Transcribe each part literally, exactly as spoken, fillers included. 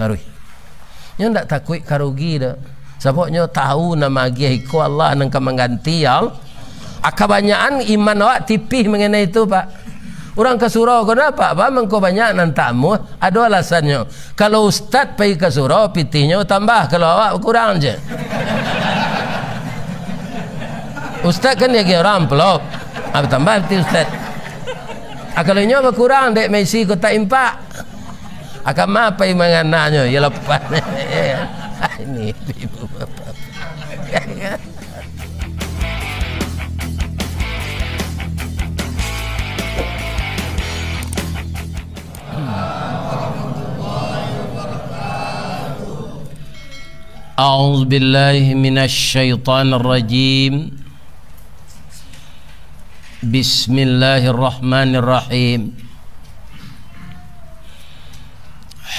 Taruih. Nyo ndak takuik ka rugi doh. Sabab nyo tahu nan magiah iko Allah nan ka mangganti, ya Allah. Ah, kabanyakan iman awak tipih mangenai itu, Pak. Urang ka surau ko ndak, Pak, mangko banyak nan tamu, ado alasannyo. Kalau ustad pai ka surau, pitihnyo tambah, kalau awak bakurang je. Ustad kan diagiah urang amplop. Ah, batambah pitih ustad. Ah, kalau inyo bakurang, dek maisi kotak impak. Akan ma pai mangananyo, yo lapan. Ini ibu bapak. A'udzubillahi minasyaitonirrajim. Bismillahirrahmanirrahim.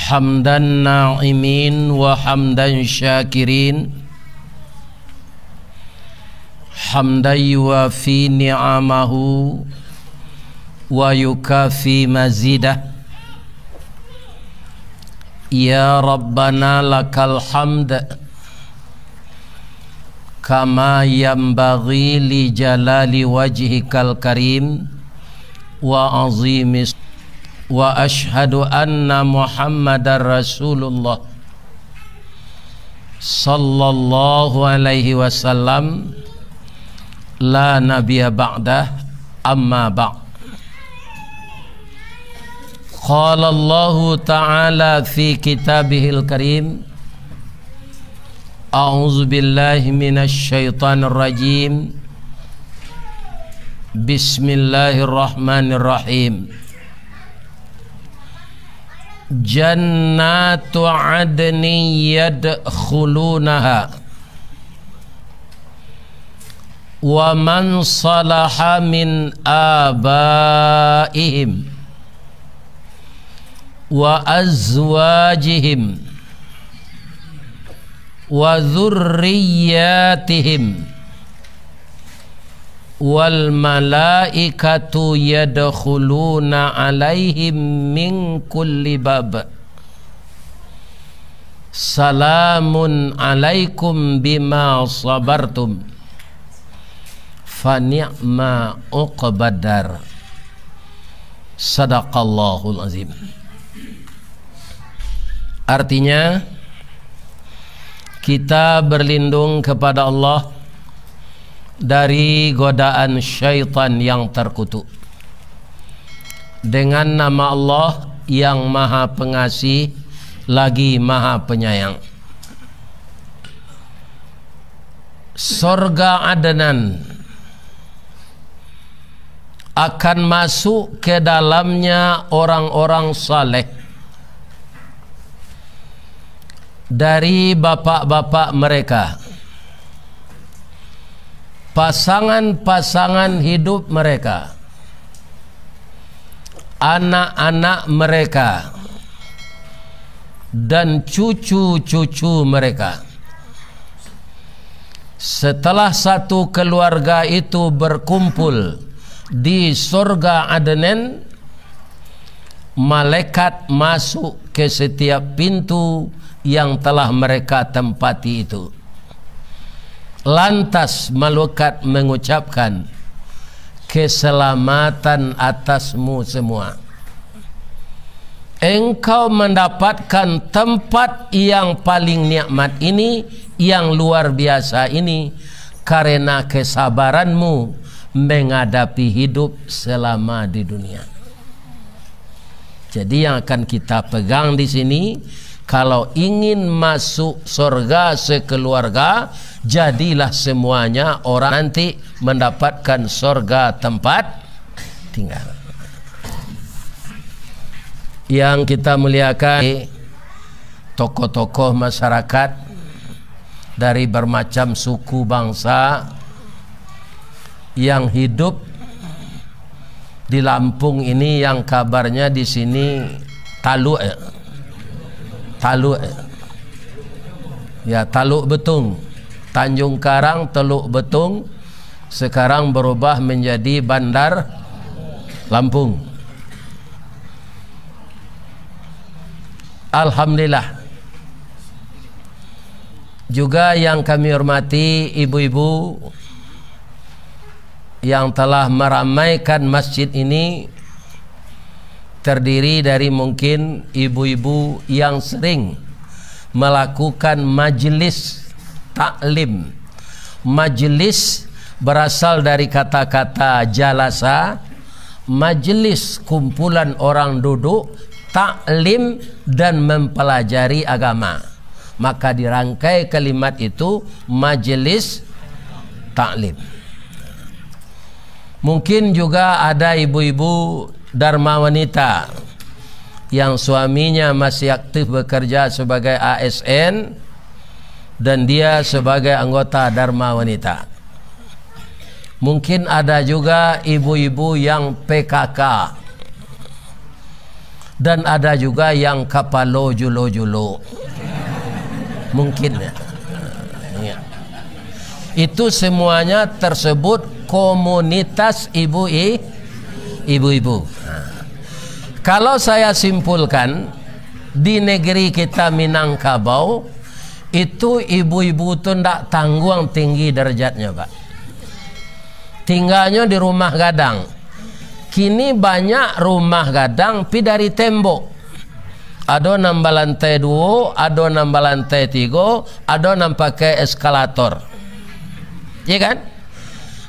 Hamdan na'imin wa hamdan syakirin. Hamdan yuwafi ni'amahu wa yukafi mazidah. Ya Rabbana lakal hamd. Kama yanbaghi li jalali wajhikal karim wa azimis, wa asyhadu anna Muhammadar Rasulullah sallallahu alaihi wasallam, la nabiyya ba'dah, amma ba'd. Qala Allahu ta'ala fi kitabihil karim, a'udzubillahi minasyaitonirrajim. Bismillahirrahmanirrahim. Jannatu adnin yadkhulunaha, wa man salaha min abaihim wa azwajihim wa dzurriyyatihim, wal malaikatu yadkhuluna alaihim min kulli bab. Salamun alaikum bima sabartum. Fa ni'ma uqbadar. Sadaqallahul azim. Artinya, kita berlindung kepada Allah dari godaan syaitan yang terkutuk. Dengan nama Allah yang Maha Pengasih, lagi Maha Penyayang. Sorga Adnan akan masuk ke dalamnya orang-orang saleh dari bapak-bapak mereka, pasangan-pasangan hidup mereka, anak-anak mereka, dan cucu-cucu mereka. Setelah satu keluarga itu berkumpul di sorga Adnan, malaikat masuk ke setiap pintu yang telah mereka tempati itu, lantas malaikat mengucapkan, "Keselamatan atasmu semua. Engkau mendapatkan tempat yang paling nikmat ini, yang luar biasa ini, karena kesabaranmu menghadapi hidup selama di dunia." Jadi, yang akan kita pegang di sini, kalau ingin masuk sorga sekeluarga, jadilah semuanya orang nanti mendapatkan sorga tempat tinggal. Yang kita muliakan, tokoh-tokoh masyarakat dari bermacam suku bangsa yang hidup di Lampung ini, yang kabarnya di sini Taluk, eh. Taluk, eh. Ya, Taluk Betung. Tanjung Karang, Teluk Betung, sekarang berubah menjadi Bandar Lampung. Alhamdulillah, Juga yang kami hormati ibu-ibu yang telah meramaikan masjid ini, terdiri dari mungkin ibu-ibu yang sering melakukan majelis taklim. Majelis berasal dari kata-kata jalasa, majelis kumpulan orang duduk, taklim dan mempelajari agama. Maka dirangkai kalimat itu majelis taklim. Mungkin juga ada ibu-ibu Dharma Wanita yang suaminya masih aktif bekerja sebagai A S N dan dia sebagai anggota Dharma Wanita. Mungkin ada juga ibu-ibu yang P K K. Dan ada juga yang kapalo julo-julo. Mungkin, ya. Ya. Itu semuanya tersebut komunitas ibu i-, ibu-ibu. Nah, kalau saya simpulkan, di negeri kita Minangkabau, itu ibu-ibu tu ndak tangguang tinggi derajatnya, Pak. Tingganyo di rumah gadang. Kini banyak rumah gadang pi dari tembok. Ado nan balantai duo, ado nan balantai tigo, ado nan pakai eskalator. Iya kan?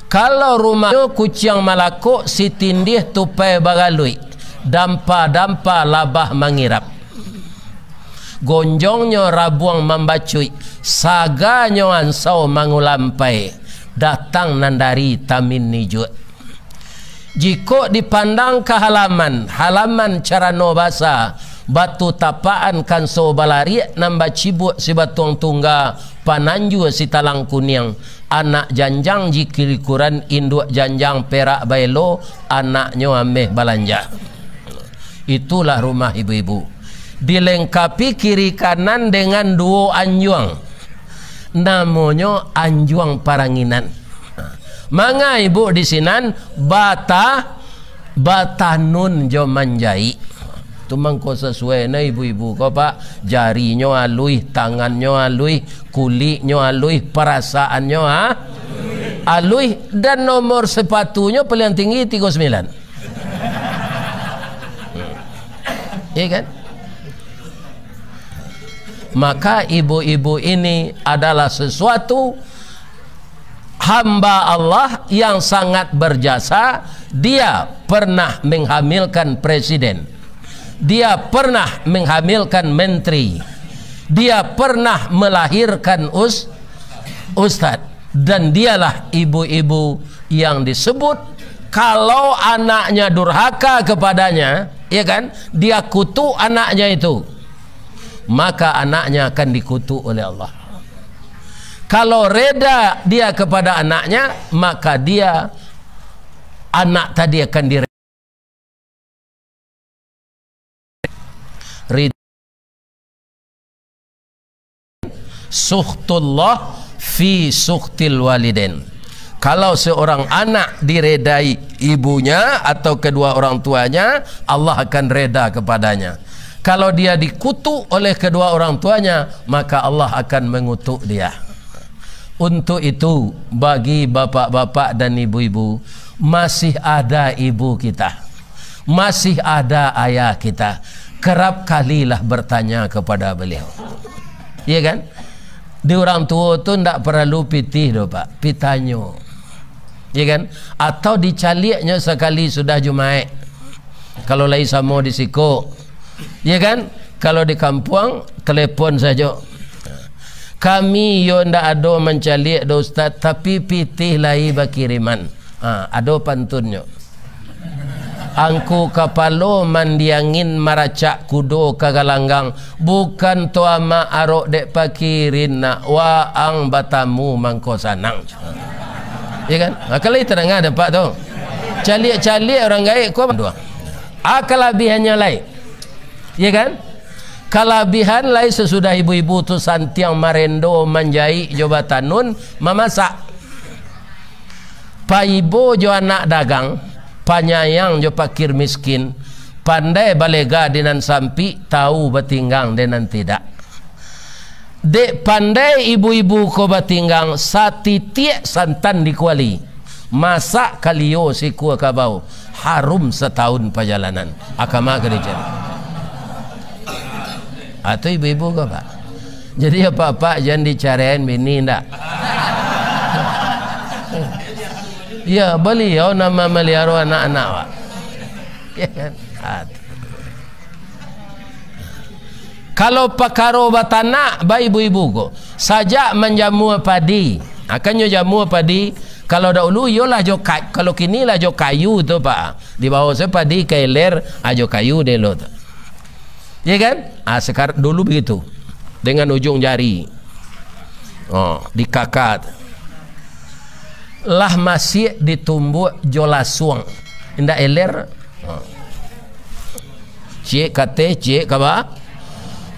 Kalau rumahnyo kuciang malakok, sitindih tupai bagaluik, dampa-dampa labah mangirap. Gonjongnyo rabuang mambacuik, saganyo ansau mangulampai, datang nan dari tamin nijuak. Jikok dipandang ka halaman, halaman carano basa, batu tapaan kanso balariak nan bacibuak sibatuang tungga, pananjua sitalang kuniang, anak janjang jikilikuran, induak janjang perak baelo, anaknyo ameh balanja. Itulah rumah ibu-ibu. Dilengkapi kiri kanan dengan duo anjuang. Namonyo anjuang paranginan. Manga ibu di sinan bata-, batanun jo manjaik. Tu mangko sasuai na ibu-ibu ko, Pak. Jarinyo aluih, tangannyo aluih, kuliknyo aluih, parasaannyo, ha? Aluih, dan nomor sepatunyo paling tinggi tigo sembilan. Iya kan? Maka ibu-ibu ini adalah sesuatu hamba Allah yang sangat berjasa. Dia pernah menghamilkan presiden. Dia pernah menghamilkan menteri. Dia pernah melahirkan us-, ustadz. Dan dialah ibu-ibu yang disebut, kalau anaknya durhaka kepadanya, ya kan, dia kutuk anaknya itu, maka anaknya akan dikutuk oleh Allah. Kalau reda dia kepada anaknya, maka dia, anak tadi akan dire-, rid-, sukhtullah fi sukhtil walidain. Kalau seorang anak diredai ibunya atau kedua orang tuanya, Allah akan reda kepadanya. Kalau dia dikutuk oleh kedua orang tuanya, maka Allah akan mengutuk dia. Untuk itu, bagi bapak-bapak dan ibu-ibu, masih ada ibu kita, masih ada ayah kita, kerap kalilah bertanya kepada beliau. Iya kan? Di urang tuo tu ndak paralu pitih doh, Pak, pitanyo. Iya kan? Atau dicaliaknyo sakali sudah Jumaik. Kalau lai samo di siko, iya kan? Kalau di kampuang, telepon sajo. Kami yo ndak ado mancaliak doh, Ustaz, tapi pitih lai bakiriman. Ha, ado pantunnyo. Angku kapalo mandiangin, maracak kudo ka galanggang, bukan to amak arok dek pakirin nak, waang batamu mangko sanang. Ya kan? Ha, kan lai tadanga dek Apak tu. Caliak-caliak urang gaek ko dua. Ah, kalabihannyo lai. Ya kan? Kalabihan lai sasudah ibu-ibu tu santiang marendo, manjaik jo batanun, mamasak. Paibo jo anak dagang, panyayang jo pakir miskin, pandai balega di nan sampik, tau batinggang di nan tidak. Dek pandai ibu-ibu ko batinggang, satitiak santan di kuali, masak kalio sikua kabau, harum satahun pajalanan. Akama ka dicari. Atau ibu-ibu ko, Pak? Jadi, apak-apak jan dicarian bini, ndak? Ya, baliau nan mamaliaro anak-anak, Pak. Ya kan? Ah, tu. Kalau pakaro batanak, ba ibu-ibu ko, sajak manjamua padi, akannyo jamua padi, kalau dahulu iyolah jo ka-, kalau kini lah jo kayu tu, Pak. Di bawah se padi ka iler, ah, jo kayu delo tu. Ya kan? Ah, sekarang dulu begitu. Dengan ujung jari. Oh, dikakat. Lah masiak ditumbuak jo lasuang. Indak eler. Oh. Ciek ka ateh, ciek ka ba-,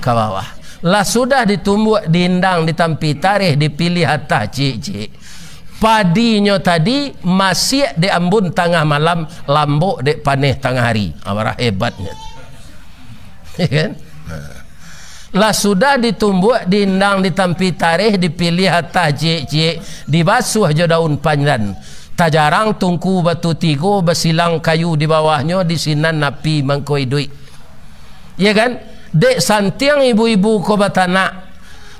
ka bawah. Lah sudah ditumbuak, diindang, ditampi tareh, dipiliah atah ciek-ciek. Padinyo tadi masiak dek ambun tangah malam, lambok dek paneh tangah hari. Ah, barah hebatnyo. Ya kan? Nah. Lah sudah ditumbuak, diindang, ditampi tareh, dipiliah atah ciek-ciek, dibasuah jo daun pandan. Tajarang tungku batu tigo, basilang kayu di bawahnyo, di sinan api mangko iduik. Ya kan? Dek santiang ibu-ibu ko batanak,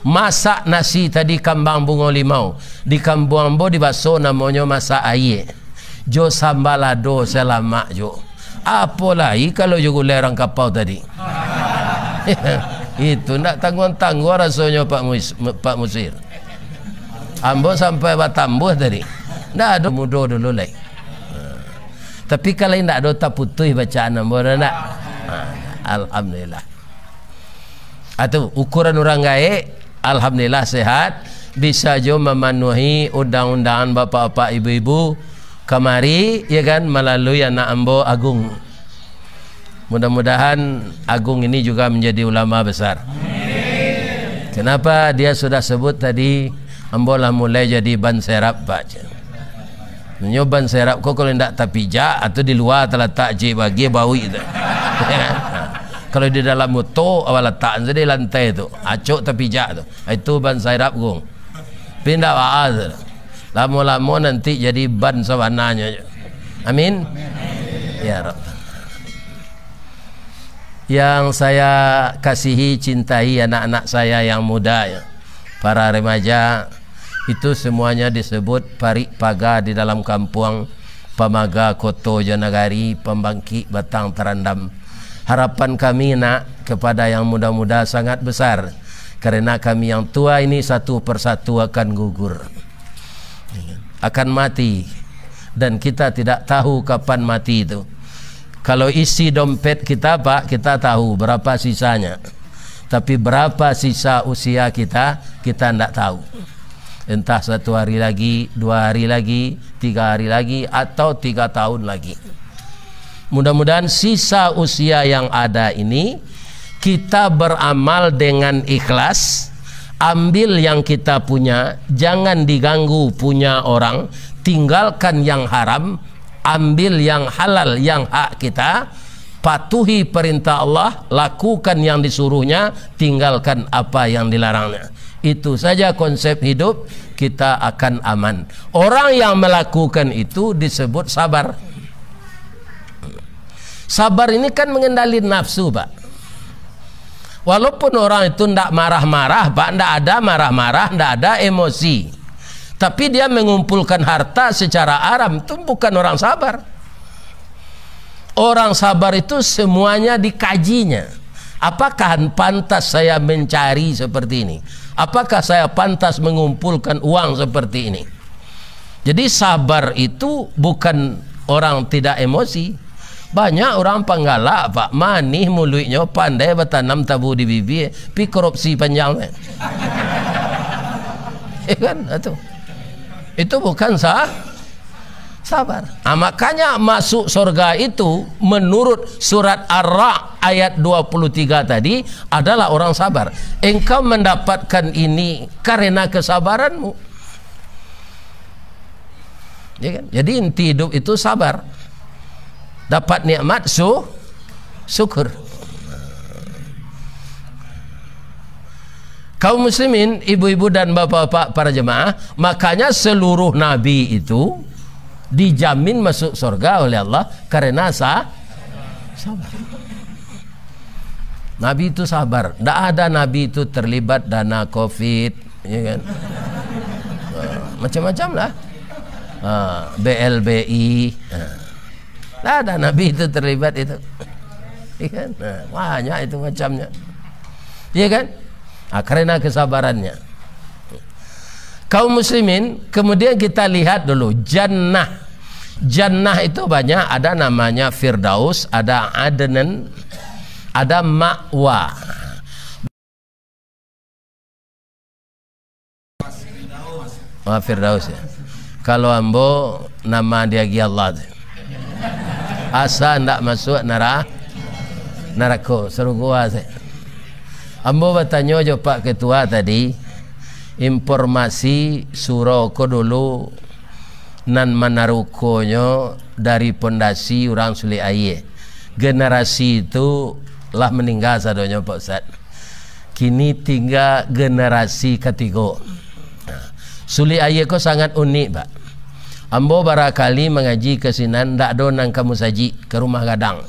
masak nasi tadi kambang bungo limau. Di kampuang ambo di Baso namonyo masak aia. Jo samba lado salamak jo. Apo lai kalau jo gulai rangkapau tadi? Itu ndak tangguang-tangguang rasonyo, Pak Mus-, Pak Musir. Ambo sampai batambuah tadi. Ndak ado, mudo dulu lai. Tapi kalau indak ado, taputuih bacaan ambo, ado ndak? Ha, alhamdulillah. Atu, ukuran urang gaek, alhamdulillah sehat, bisa jo mamanuahi undang-undangan bapak-bapak, ibu-ibu kamari, ya kan, malalui anak ambo Agung. Mudah-mudahan Agung ini juga menjadi ulama besar. Kenapa dia sudah sebut tadi, ambo lah mulai jadi ban serap, Pak. Nyo ban serap ko kalau indak tapijak, atau di lua talatak ciek bagi bauik tu. Kalau di dalam moto, awak latak sajo di lantai tu, acok tapijak tu. Itu ban serap, Gung. Tapi indak baa tu. Lamo-lamo nanti jadi ban sabananyo. Amin. Ya Rabb. Yang saya kasihi, cintai anak-anak saya yang muda, ya. Para remaja, itu semuanya disebut parik paga di dalam kampuang, pamaga koto jo nagari, pambangkik batang tarandam. Harapan kami, nak, kepada yang muda-muda sangat besar, karena kami yang tua ini satu persatu akan gugur, akan mati, dan kita tidak tahu kapan mati itu. Kalau isi dompet kita, Pak, kita tahu berapa sisanya. Tapi berapa sisa usia kita, kita ndak tahu. Entah satu hari lagi, dua hari lagi, tiga hari lagi, atau tiga tahun lagi. Mudah-mudahan sisa usia yang ada ini, kita beramal dengan ikhlas, ambil yang kita punya, jangan diganggu punya orang, tinggalkan yang haram, ambil yang halal, yang hak kita, patuhi perintah Allah, lakukan yang disuruh-Nya, tinggalkan apa yang dilarang-Nya. Itu saja konsep hidup, kita akan aman. Orang yang melakukan itu disebut sabar. Sabar ini kan mengendali nafsu, Pak. Walaupun orang itu ndak marah-marah, Pak, ndak ada marah-marah, ndak ada emosi. Tapi dia mengumpulkan harta secara haram, itu bukan orang sabar. Orang sabar itu semuanya dikajinya. Apakah pantas saya mencari seperti ini? Apakah saya pantas mengumpulkan uang seperti ini? Jadi, sabar itu bukan orang tidak emosi. Banyak orang panggalak, Pak, manih muluiknyo, pandai batanam tabu di bibia, pi korupsi panjang, Pak. Ya kan? Itu. Itu bukan sa-, sabar. Ah, makanya masuk surga itu menurut surat Ar-Ra'd ayat dua puluh tiga tadi adalah orang sabar. Engkau mendapatkan ini karena kesabaranmu. Ya kan? Jadi inti hidup itu sabar. Dapat nikmat su-, syukur. Kaum muslimin, ibu-ibu dan bapak-bapak para jemaah, makanya seluruh nabi itu dijamin masuk surga oleh Allah karena sa-, sabar. Nabi itu sabar. Ndak ada nabi itu terlibat dana covid, ya kan? Nah, macam-macam lah. Ah, B L B I. Ah. Ndak ada nabi itu terlibat itu. Ya kan? Nah, banyak itu macamnya. Ya kan? Ah, karena kesabarannya. Kaum muslimin, kemudian kita lihat dulu jannah. Jannah itu banyak, ada namanya Firdaus, ada Adnan, ada Ma'wa. Ah, Firdaus, ya. Kalau ambo, nama diagiah Allah tu. Asa ndak masuak nara-, narako, sarugo asa. Ambo batanyo jo Pak Ketua tadi, informasi surau ko dulu nan manarukonyo dari pondasi urang Sulik Aia. Generasi tu lah maningga sadonyo, Pak Ustaz. Kini tingga generasi katigo. Nah, Sulik Aia ko sangat unik, Pak. Ambo barakali mangaji ka sinan, ndak ado nan ka musajik, ka rumah gadang.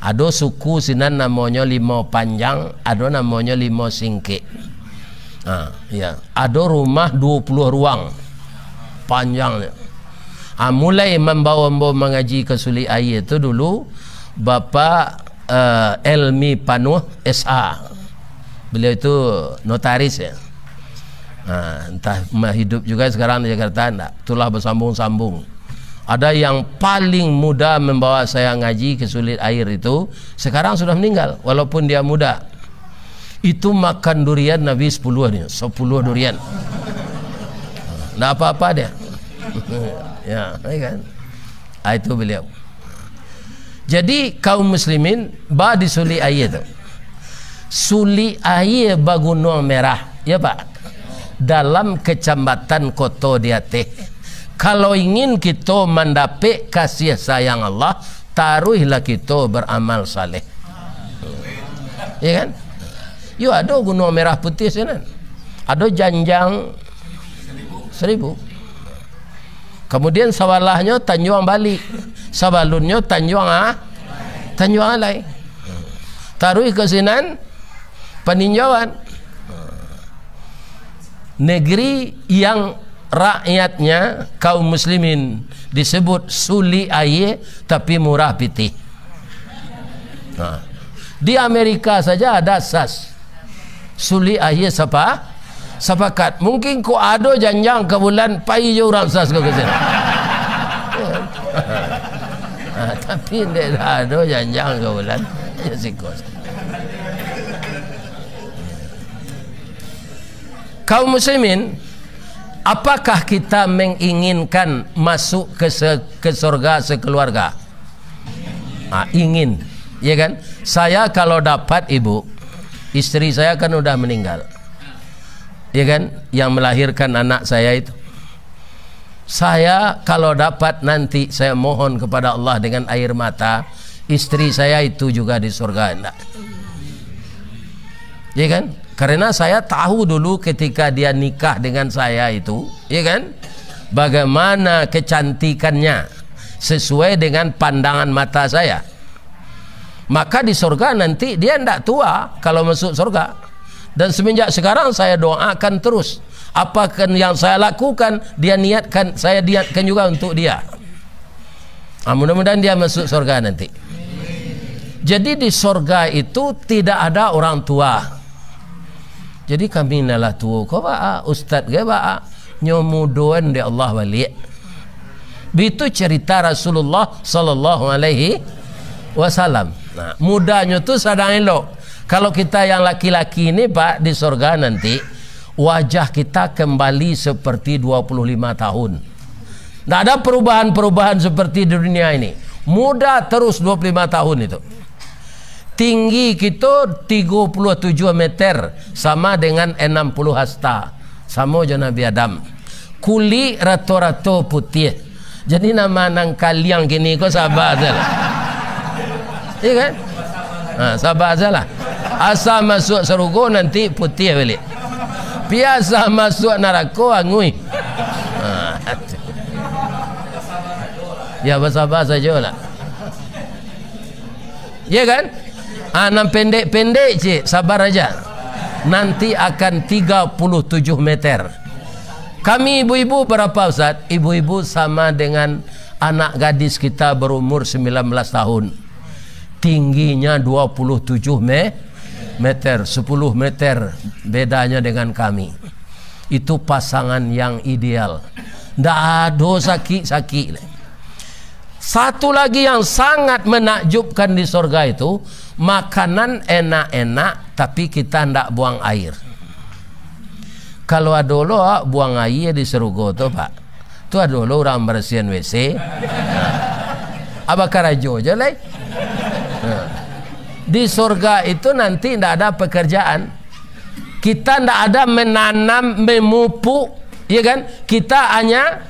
Ado suku sinan namonyo Limau Panjang, ado namonyo Limau Singkek. Ha, ya. Ado rumah duo puluah ruang panjangnyo. Ha, mulai mambawa ambo mangaji ka Sulik Aia tu dulu, Bapak, eh, Elmi Panuh, S A. Beliau itu notaris, ya. Ha, entah ma-, hidup juga sekarang di Jakarta, ndak. Itulah bersambung-sambung. Ada yang paling muda membawa saya ngaji ke Sulik Aia itu, sekarang sudah meninggal, walaupun dia muda. Itu makan durian Nabi sepuluh ni, sepuluh durian. Ndak apa-apa dia. Ya, ya kan? Ah, itu beliau. Jadi, kaum muslimin, ba di Sulik Aia tu. Sulik Aia ba Gunuang Merah, ya, Pak? Dalam kecamatan Koto di Ateh. Kalau ingin kito mandapek kasih sayang Allah, taruihlah kito beramal saleh. Ya kan? Yo, ado Gunuang Merah Putih sinan. Ado Janjang Seribu. Kemudian sabalahnyo Tanjuang Balik. Sabalunnyo Tanjuang A-, Tanjuang Alai. Taruih ka sinan, Paninjauan. Negeri yang rakyatnya kaum muslimin disebut Sulik Aia, tapi murah pitih. Nah, di Amerika saja ada sas. Sulik Aia sapa-, sapakat. Mungkin kok ado Janjang ka Bulan, pai jo urang sas ko ka sinan. Ah, tapi ndak ado Janjang ka Bulan, yo siko. Kaum muslimin, apakah kita menginginkan masuk ke se-, ke surga sekeluarga? Ah, ingin, ya kan? Saya kalau dapat ibu, istri saya kan udah meninggal. Ya kan? Yang melahirkan anak saya itu. Saya kalau dapat nanti, saya mohon kepada Allah dengan air mata, istri saya itu juga di surga, enggak? Ya kan? Karena saya tahu dulu ketika dia nikah dengan saya itu, ya kan? Bagaimana kecantikannya sesuai dengan pandangan mata saya. Maka di surga nanti dia ndak tua kalau masuk surga. Dan semenjak sekarang saya doakan terus. Apa yang saya lakukan, dia niatkan, saya niatkan juga untuk dia. Ah, mudah-mudahan dia masuk surga nanti. Jadi di surga itu tidak ada orang tua. Jadi kami nan lah tuo ko baa, ustaz ge baa, nyo mudoan dek Allah baliak. Bitu cerita Rasulullah sallallahu alaihi wasallam. Nah, mudanyo tu sadang elok. Kalau kita yang laki-laki ni, Pak, di sorga nanti, wajah kita kembali seperti dua puluh lima tahun. Ndak ada perubahan-perubahan seperti di dunia ini. Muda terus dua puluh lima tahun itu. Tinggi kito tigo puluh tujuh meter, sama dengan enam puluh hasta. Samo jo Nabi Adam. Kulik rato-rato putiah. Jadi nama nan kaliang kini ko saba sajolah. Iya kan? Ha, saba sajolah. Asa masuak sarugo, nanti putiah baliak. Piasa masuak narako, anguih. Ha. Ya, basaba sajolah. Ya kan? Ah, nan pendek-pendek, cik, sabar aja. Nanti akan tiga puluh tujuh meter. Kami ibu-ibu berapa, Ustaz? Ibu-ibu sama dengan anak gadis kita berumur sembilan belas tahun. Tingginya dua puluh tujuh me-, meter, sepuluh meter bedanya dengan kami. Itu pasangan yang ideal. Ndak ado sakik-sakik. Satu lagi yang sangat menakjubkan di sorga itu, makanan enak-enak, tapi kita ndak buang air. Kalau ado lo awak buang aia di sarugo tu, Pak, tu ado lo urang barasiahan W C. Abah karajo je lai. Di sorga itu nanti ndak ada pekerjaan. Kita ndak ada menanam, memupuk, ya kan? Kita hanya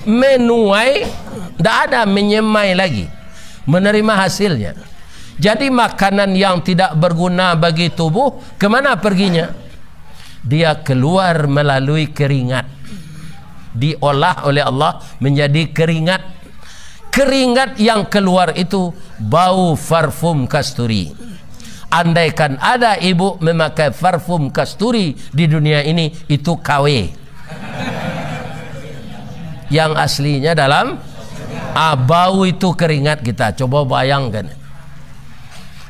menuai, ndak ada menyemai lagi, menerima hasilnya. Jadi makanan yang tidak berguna bagi tubuh, kemana perginya? Dia keluar melalui keringat. Diolah oleh Allah menjadi keringat. Keringat yang keluar itu bau parfum kasturi. Andaikan ada ibu memakai parfum kasturi di dunia ini, itu K W. Yang aslinya dalam, ah, bau itu keringat kita. Coba bayangkan.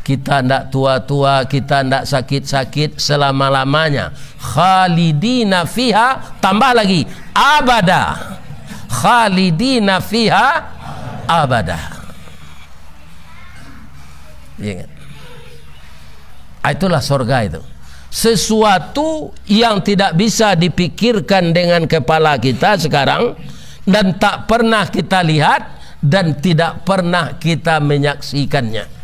Kita ndak tua-tua, kita ndak sakit-sakit selama-lamanya. Khalidina fiha, tambah lagi, abada. Khalidina fiha abada. Iya kan? Ah, itulah sorga itu. Sesuatu yang tidak bisa dipikirkan dengan kepala kita sekarang, dan tak pernah kita lihat, dan tidak pernah kita menyaksikannya.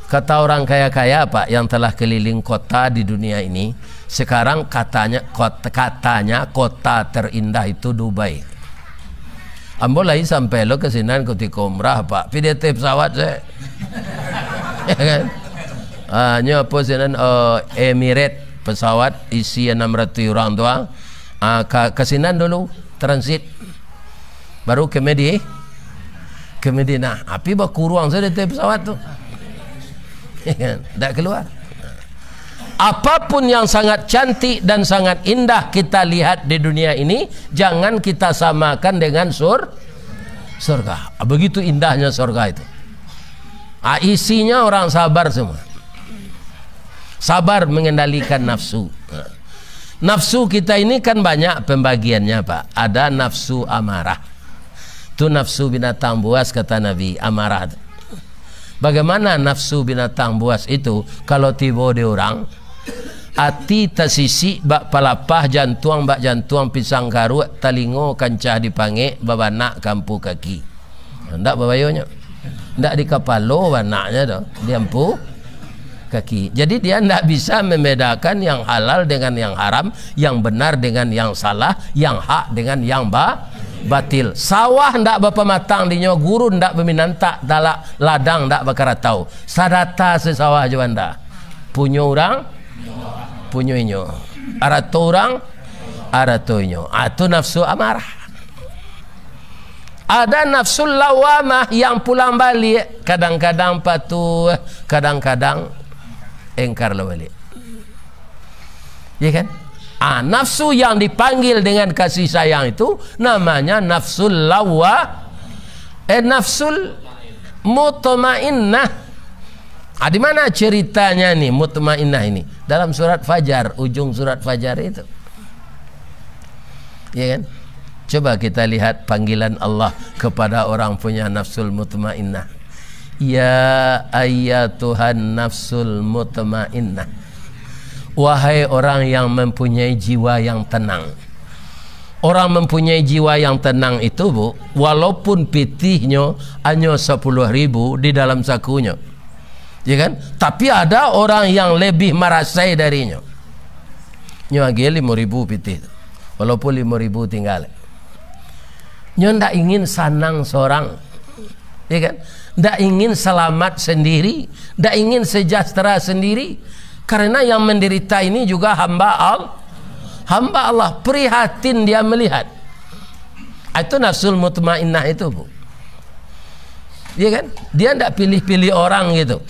Kata orang kaya-kaya, Pak, yang telah keliling kota di dunia ini, sekarang katanya, kot-, katanya kota terindah itu Dubai. Ambo lai sampai lo ka sinan kutiko umrah, Pak. Pi di ateh pesawat se. Ya kan? Ah, nyo apo sinan, eh, Emirates, pesawat isi anam ratuih urang tu, ah. Ah, ka, ka sinan dulu, transit. Baru ka Medi-, ka Madinah. Api bakuruang sajo di ateh pesawat tu. Ya kan? Ndak keluar. Apapun yang sangat cantik dan sangat indah kita lihat di dunia ini, jangan kita samakan dengan sur-, surga. Begitu indahnya surga itu. Ah, isinya orang sabar semua. Sabar mengendalikan nafsu. Nafsu kita ini kan banyak pembagiannya, Pak. Ada nafsu amarah. Tu nafsu binatang buas, kata Nabi, amarah tu. Bagaimana nafsu binatang buas itu? Kalau tibo di urang, ati tasisik bak palapah, jantuang bak jantuang pisang karuak, talingo kancah dipangek, babanak ka ampu kaki. Ndak babayonyo. Ndak di kapalo banaknyo tu, di ampu kaki. Jadi, dia ndak bisa membedakan yang halal dengan yang haram, yang benar dengan yang salah, yang hak dengan yang ba-, batil. Sawah ndak bapamatang dinyo, gurun ndak baminantak, talak ladang ndak bakaratau. Sadata sasawah jo banda. Punyo urang, punyo inyo. Arato urang, arato inyo. Ah, tu nafsu amarah. Ada nafsu lawamah yang pulang baliak, kadang-kadang patuh, kadang-kadang engkar lah baliak. Ya kan? Ah, nafsu yang dipanggil dengan kasih sayang itu namanya nafsu lawa-, eh, nafsul mutmainnah. Ah, di mana ceritanya ni, mutmainnah ini? Dalam surat Fajar, ujung surat Fajar itu. Ya kan? Coba kita lihat panggilan Allah kepada orang punya nafsul mutmainnah. "Ya ayyatuhan nafsul mutmainnah." Wahai orang yang mempunyai jiwa yang tenang. Orang mempunyai jiwa yang tenang itu, Bu, walaupun pitihnyo hanyo sapuluah ribu di dalam sakunyo, ya kan? Tapi ada orang yang lebih marasai darinyo. Nyo agiah limo ribu pitih tu. Walaupun limo ribu tingga. Nyo ndak ingin sanang sorang. Ya kan? Ndak ingin selamat sendiri, ndak ingin sejahtera sendiri. Karena yang menderita ini juga hamba Al-, hamba Allah. Prihatin dia melihat. Itu nafsul mutmainnah itu, Bu. Ya kan? Dia ndak pilih-pilih orang gitu.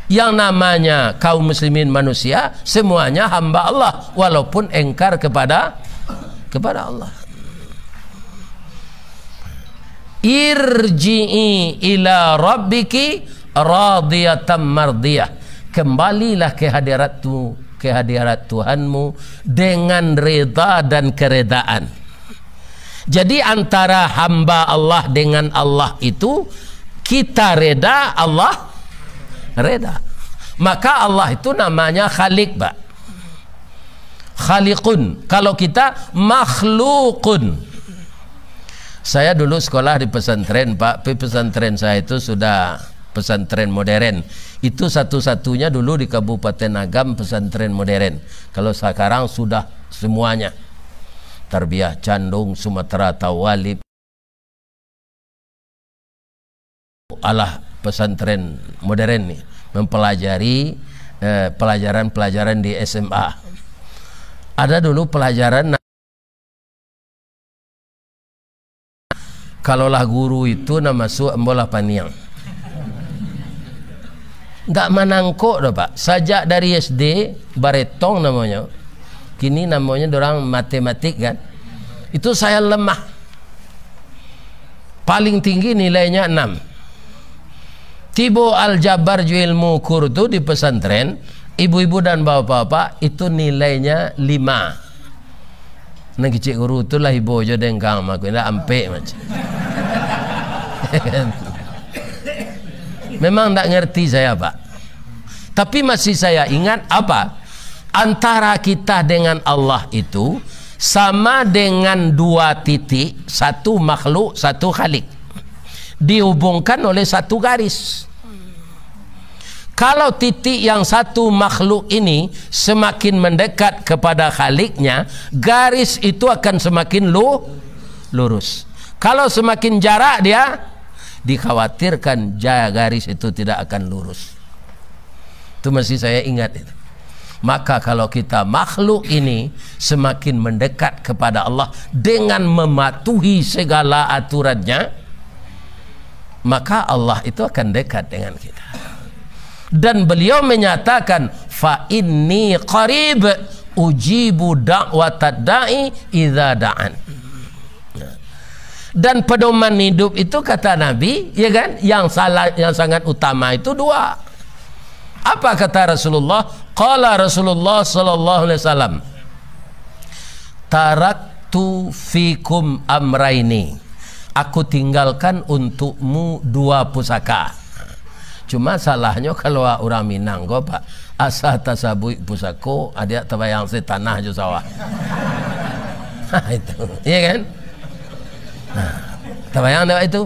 Yang namanya kaum muslimin manusia, semuanya hamba Allah, walaupun engkar kepada, kepada Allah. "Irji'i ila rabbiki radiyatan mardiyah." Kembalilah ke hadirat tu, ke hadirat Tuhanmu dengan reda dan keredaan. Jadi, antara hamba Allah dengan Allah itu, kita reda, Allah reda. Maka Allah itu namanya Khalik, Pak. Khaliqun. Kalau kita makhlukun. Saya dulu sekolah di pesantren, Pak. Tapi pesantren saya itu sudah pesantren modern. Itu satu-satunya dulu di Kabupaten Agam pesantren modern. Kalau sekarang sudah semuanya. Tarbiyah Candung, Sumatera Thawalib. Alah, pesantren modern ni mempelajari, eh, pelajaran-pelajaran di S M A. Ada dulu pelajaran na-, kalau lah guru itu nak masuk, ambo lah paniang. Ndak manangkok doh, Pak. Sajak dari S D, baretong namonyo. Kini namonyo dorang matematik, kan. Itu saya lemah. Paling tinggi nilainya enam. Tibo Al-Jabbar Juil Mukur tu di pesantren, ibu-ibu dan bapak-bapak, itu nilainya lima. Nan kicik guru tu lah ibo jo dengkang mako, indak ampek macam. Memang ndak ngerti saya, Pak. Tapi masih saya ingat apa? Antara kita dengan Allah itu sama dengan dua titik, satu makhluk, satu khalik. Dihubungkan oleh satu garis. Kalau titik yang satu makhluk ini semakin mendekat kepada khaliknya, garis itu akan semakin lu-, lurus. Kalau semakin jarak dia, dikhawatirkan ja-, garis itu tidak akan lurus. Itu masih saya ingat itu. Maka kalau kita makhluk ini semakin mendekat kepada Allah dengan mematuhi segala aturannya, maka Allah itu akan dekat dengan kita. Dan beliau menyatakan, "Fa inni qarib, ujibu da'watad da'i idza da'an." Dan pedoman hidup itu, kata Nabi, ya kan, yang salah, yang sangat utama itu dua. Apa kata Rasulullah? Qala Rasulullah sallallahu alaihi wasallam, "Taraktu fikum amraini." Aku tinggalkan untukmu dua pusaka. Cuma salahnyo kalau urang Minang ko, Pak, asa tasabuik pusako, adiak tabayang se tanah jo sawah. Itu, iya kan? Nah, tabayang ndak itu?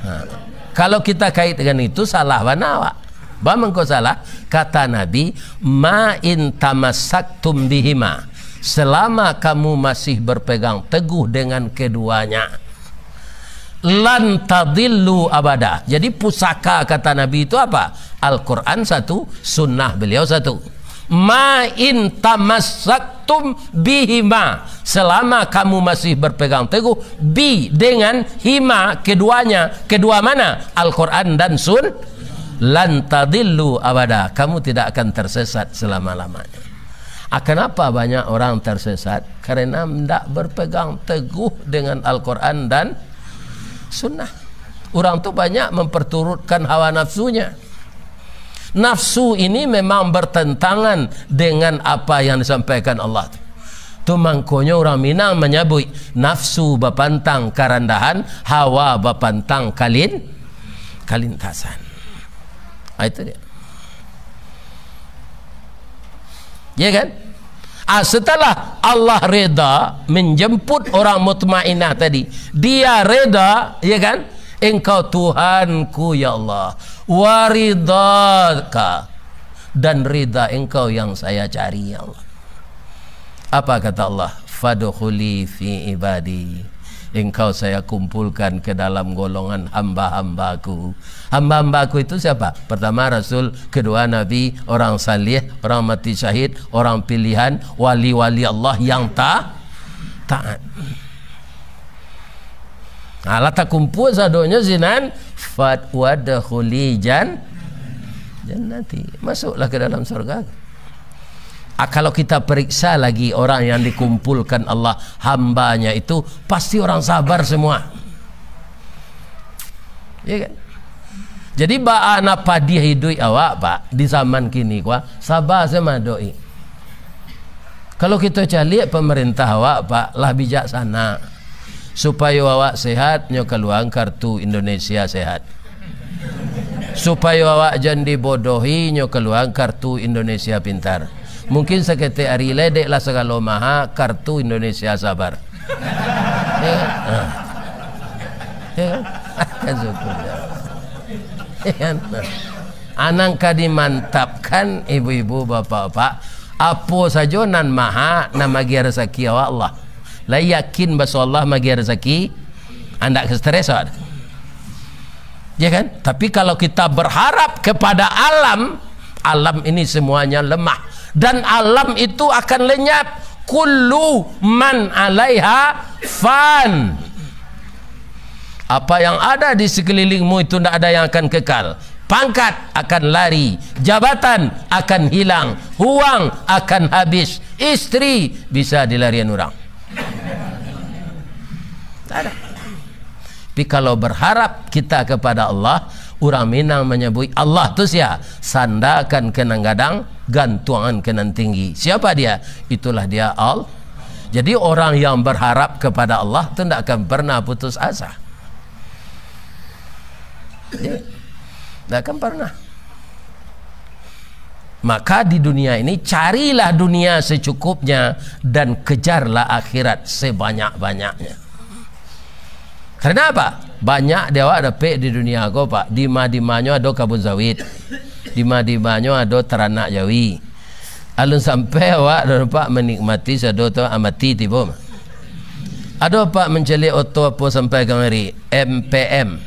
Nah, kalau kita kaitkan itu, salah bana, Pak. Ba mangko salah, kata Nabi, "Ma in tamassaktum bihima." Selama kamu masih berpegang teguh dengan keduanya, "Lan tadillu abada." Jadi pusaka, kata Nabi itu apa? Al-Quran satu, sunnah beliau satu. "Ma in tamassaktum bihima." Selama kamu masih berpegang teguh, bi, dengan, hima, keduanya. Kedua mana? Al-Quran dan sun-, "Lan tadillu abada." Kamu tidak akan tersesat selama-lamanya. Ah, kenapa banyak orang tersesat? Karena ndak berpegang teguh dengan Al-Quran dan Sunnah. Urang tu banyak memperturutkan hawa nafsunya. Nafsu ini memang bertentangan dengan apa yang disampaikan Allah tu. Tu mangkonyo urang Minang manyabuik, "Nafsu bapantang karandahan, hawa bapantang kalin-, kalintasan." Ah, itu dia. Ya kan? Ah, setelah Allah reda menjemput orang mutmainnah tadi, dia reda, ya kan? "Engkau Tuhanku, ya Allah, wa ridhaka, dan rida Engkau yang saya cari, ya Allah." Apa kata Allah? "Fadkhuli fi ibadi." Engkau saya kumpulkan ke dalam golongan hamba-hamba-Ku. Hamba-hamba-Ku itu siapa? Pertama Rasul, kedua Nabi, orang saleh, orang mati syahid, orang pilihan, wali-wali Allah yang ta-, taat. Nah, lah takumpul sadonyo sinan, fat wadkhuli jan-, jannati. Masuklah ke dalam surga. Ah, kalau kita periksa lagi orang yang dikumpulkan Allah, hambanya itu, pasti orang sabar semua. Ya kan? Jadi, baa nan padiah iduik awak, Pak, di zaman kini ko, saba sajo mah doh. Kalau kito caliak pamarintah awak, Pak, lah bijaksana. Supayo awak sehat, nyo kaluaan kartu Indonesia Sehat. Supayo awak jan dibodohi, nyo kaluaan kartu Indonesia Pintar. Mungkin saketek ari lai, dek lah sagalo maha, kartu Indonesia Sabar. Ya kan? Ah. Ya kan? Kan syukur, ya. Ya kan? Nah. Anang ka dimantapkan, ibu-ibu, bapak-bapak, apo sajo nan maha, nan magiah rasaki awak Allah. Lah yakin baso Allah magiah rasaki, andak ka stres awak. Ya kan? Tapi kalau kita berharap kepada alam, alam ini semuanya lemah. Dan alam itu akan lenyap. Kullu man alaiha fan. Apa yang ada di sekelilingmu itu ndak ada yang akan kekal. Pangkat akan lari, jabatan akan hilang, uang akan habis, istri bisa dilarian urang. Tak ada. Tapi kalau berharap kita kepada Allah, urang Minang manyabuik Allah tu sia? Sandakan ka nan gadang, gantuangan ka nan tinggi. Siapa dia? Itulah dia Al-, Jadi, orang yang berharap kepada Allah tu ndak akan pernah putus asa. Ya. Ndak akan pernah. Maka di dunia ini, carilah dunia secukupnya dan kejarlah akhirat sebanyak-banyaknya. Karena apa? Banyak di awak dapek di dunia ko, Pak. Dima-dimanyo ado kabun sawit. Dima-dimanyo ado taranak jawi. Alun sampai awak dah nampak manikmati sado tu, ah, mati tibo. Ado, Pak, mancaliak oto apo sampai kamari? M P M.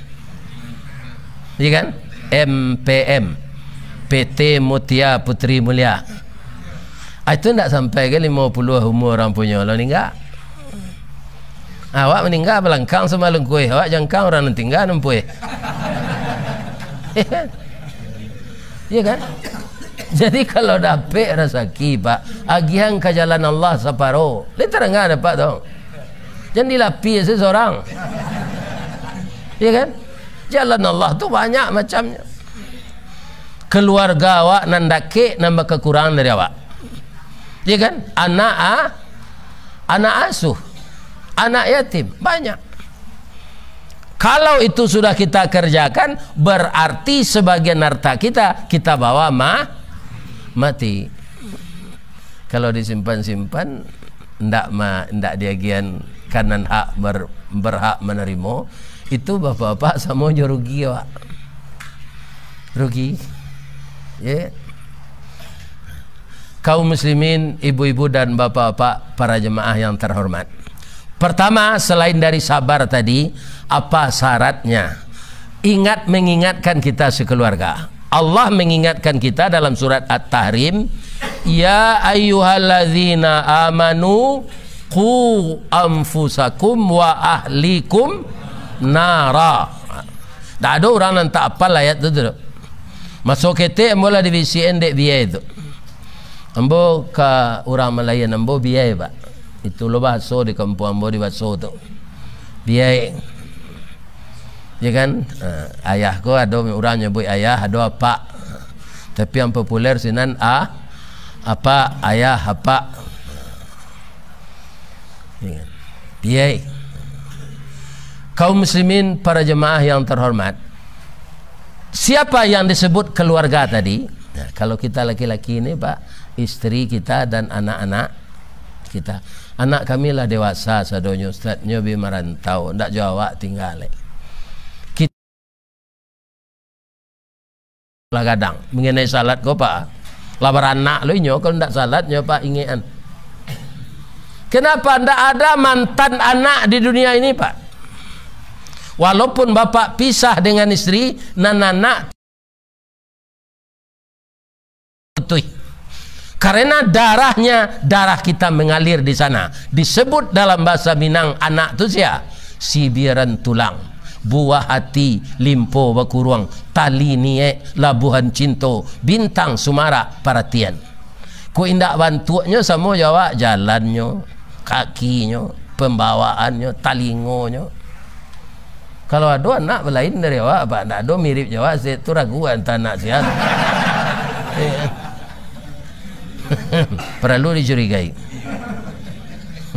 Iya kan? M P M. P T Mutia Putri Mulia. Ah, itu ndak sampai ka limo puluah umur urang punyo lo ningga. Awak maningga balangkang samalungkuih, awak jangkang urang nan tingga nan puih. Iya kan? Jadi, kalau dapek rasaki, Pak, agiahan ka jalan Allah saparo. Lai tadanga dapek tu. Jan dilapia se sorang. Iya kan? Jalan Allah tu banyak macamnyo. Keluarga awak nan dakek nan bakakurangan dari awak. Ya kan? Anak a-, anak asuh, anak yatim, banyak. Kalau itu sudah kita kerjakan, berarti sebagian harta kita, kita bawa ma-, mati. Kalau disimpan-simpan, ndak ma-, ndak diagian ka nan hak ber-, berhak manarimo, itu bapak-bapak samo jo rugi awak. Rugi. Ya. Kaum muslimin, ibu-ibu dan bapak-bapak, para jemaah yang terhormat. Pertama, selain dari sabar tadi, apa syaratnya? Ingat mengingatkan kita sekeluarga. Allah mengingatkan kita dalam surat At-Tahrim, "Ya ayyuhalladzina amanu qu anfusakum wa ahlikum nara." Ndak ado urang nan tak apal ayat tu, tu. Maso ketek ambo lah dibisiakan dek biyai tu. Ambo ka urang malayan ambo biyai, Pak. Itu lo bahaso di kampuang ambo di Baso tu. Biyai. Ya kan? Ha, ayah ko ado urang nyabuik ayah, ado apak. Tapi yang populer sinan a-, apak, ayah, apak. Ya kan? Biyai. Kaum muslimin, para jemaah yang terhormat, siapa yang disebut keluarga tadi? Nah, kalau kita laki-laki ni, Pak, isteri kita dan anak-anak kita. Anak kami lah dewasa sadonyo, Ustaz, nyo bi marantau, ndak jo awak tingga lai. Kit-, lah gadang, mengenai salat ko, Pak. Lah baranak lo inyo, kalau ndak salat nyo, Pak, ingekan. Kenapa ndak ada mantan anak di dunia ini, Pak? Walaupun bapak pisah dengan istri, nan anak putuih. Karena darahnya, darah kita mengalir di sana. Disebut dalam bahasa Minang, anak tu sia? Sibiran tulang, buah hati, limpo bakuruang, tali niek, labuhan cinto, bintang sumarak paratian. Kok indak bantuaknyo samo jo awak, jalannyo, kakinyo, pambawaannyo, talingonyo. Kalau ado anak balain dari awak, Pak, ndak ado mirip jo awak, se-, tu ragu antah anak sia. Paralu dicurigai.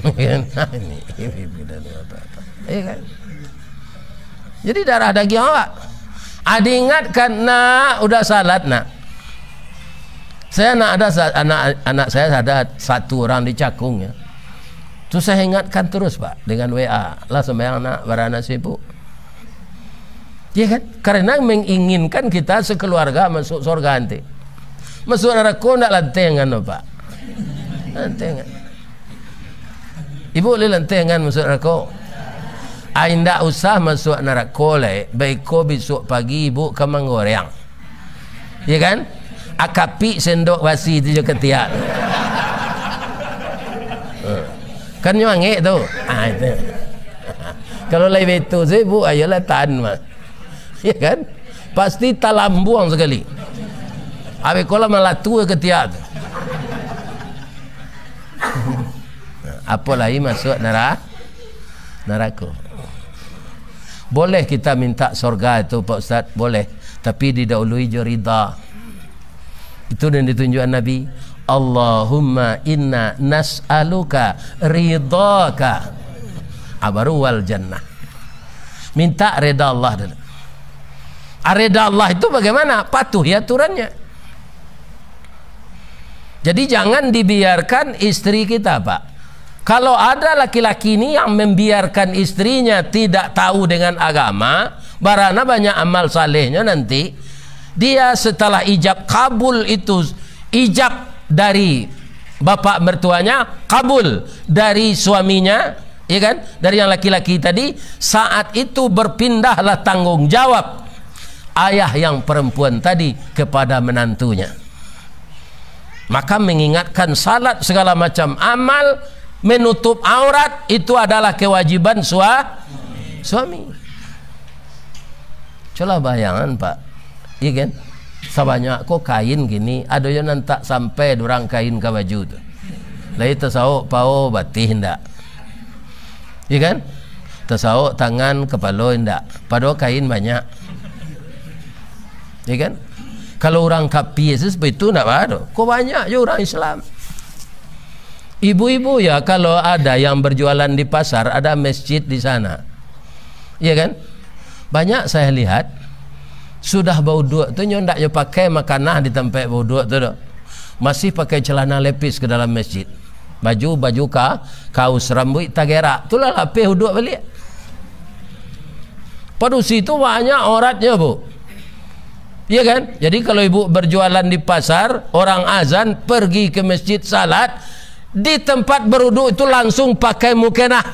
Ini, ini beda dengan apa-apa. Iya kan? Jadi darah dagiang awak. Ah, diingatkan, "Nak, udah salat, Nak." Saya, nak, ada sa-, anak, anak saya ada satu orang di Cakung, ya. Tu saya ingatkan terus, Pak, dengan W A. "Lah, sembahyang, Nak, bara anak sibuk." Ya kan? Karena menginginkan kita sekeluarga masuk surga nanti. Masuk narako ndak lantengan, Pak. Lantengan. Ibu lai lantengan masuk narako? Ah, indak usah masuk narako lai. Baiko bisuak pagi ibu ka manggoreang. Ya kan? Akapik sendok basi tu jo katiak. Kan nyo angek tu. Ah, itu. Kalau lai baitu se, Bu, ayolah tahan mah. Ya kan? Pasti talambuang sakali. Abih ko lah malatu katiak tu. Apo lai masuak nara-, narako. Boleh kita minta sorga tu, Pak Ustaz? Boleh. Tapi didahului jo rida. Itu yang ditunjukkan Nabi. "Allahumma inna nas'aluka ridhaka." Ah, baru wal jannah. Minta reda Allah dulu. Ah, reda Allah itu bagaimana? Patuhi aturannya. Jadi, jangan dibiarkan istri kita, Pak. Kalau ada laki-laki ni yang membiarkan istrinya tidak tahu dengan agama, barana banyak amal salehnyo nanti, dia setelah ijab kabul itu, ijab dari bapak mertuanya, kabul dari suaminya, ya kan, dari yang laki-laki tadi, saat itu berpindahlah tanggung jawab ayah yang perempuan tadi kepada menantunya. Maka mengingatkan salat, segala macam amal, menutup aurat, itu adalah kewajiban sua-, suami. Cubolah bayangan, Pak. Iya kan? Sabanyak ko kain kini, ado yo nan tak sampai durang kain ka baju tu. Lai tasaok pao batih ndak? Iya kan? Tasaok tangan, kapalo ndak? Padahal kain banyak. Iya kan? Kalau urang kapia se seperti itu ndak baa doh. Ko banyak jo urang Islam. Ibu-ibu ya, kalau ada yang berjualan di pasar, ada masjid di sana. Iya kan? Banyak saya lihat, sudah bauduak tu nyo ndak nyo pakai makanah di tampek bauduak tu doh. Masih pakai celana lepis ke dalam masjid. Baju, baju ka-, kaus, rambuik tagerak. Tu lah lapeh uduak baliak. Padusi tu banyak auratnyo, Bu. Iya kan? Jadi, kalau ibu berjualan di pasar, orang azan, pergi ke masjid salat, di tempat beruduk itu langsung pakai mukena.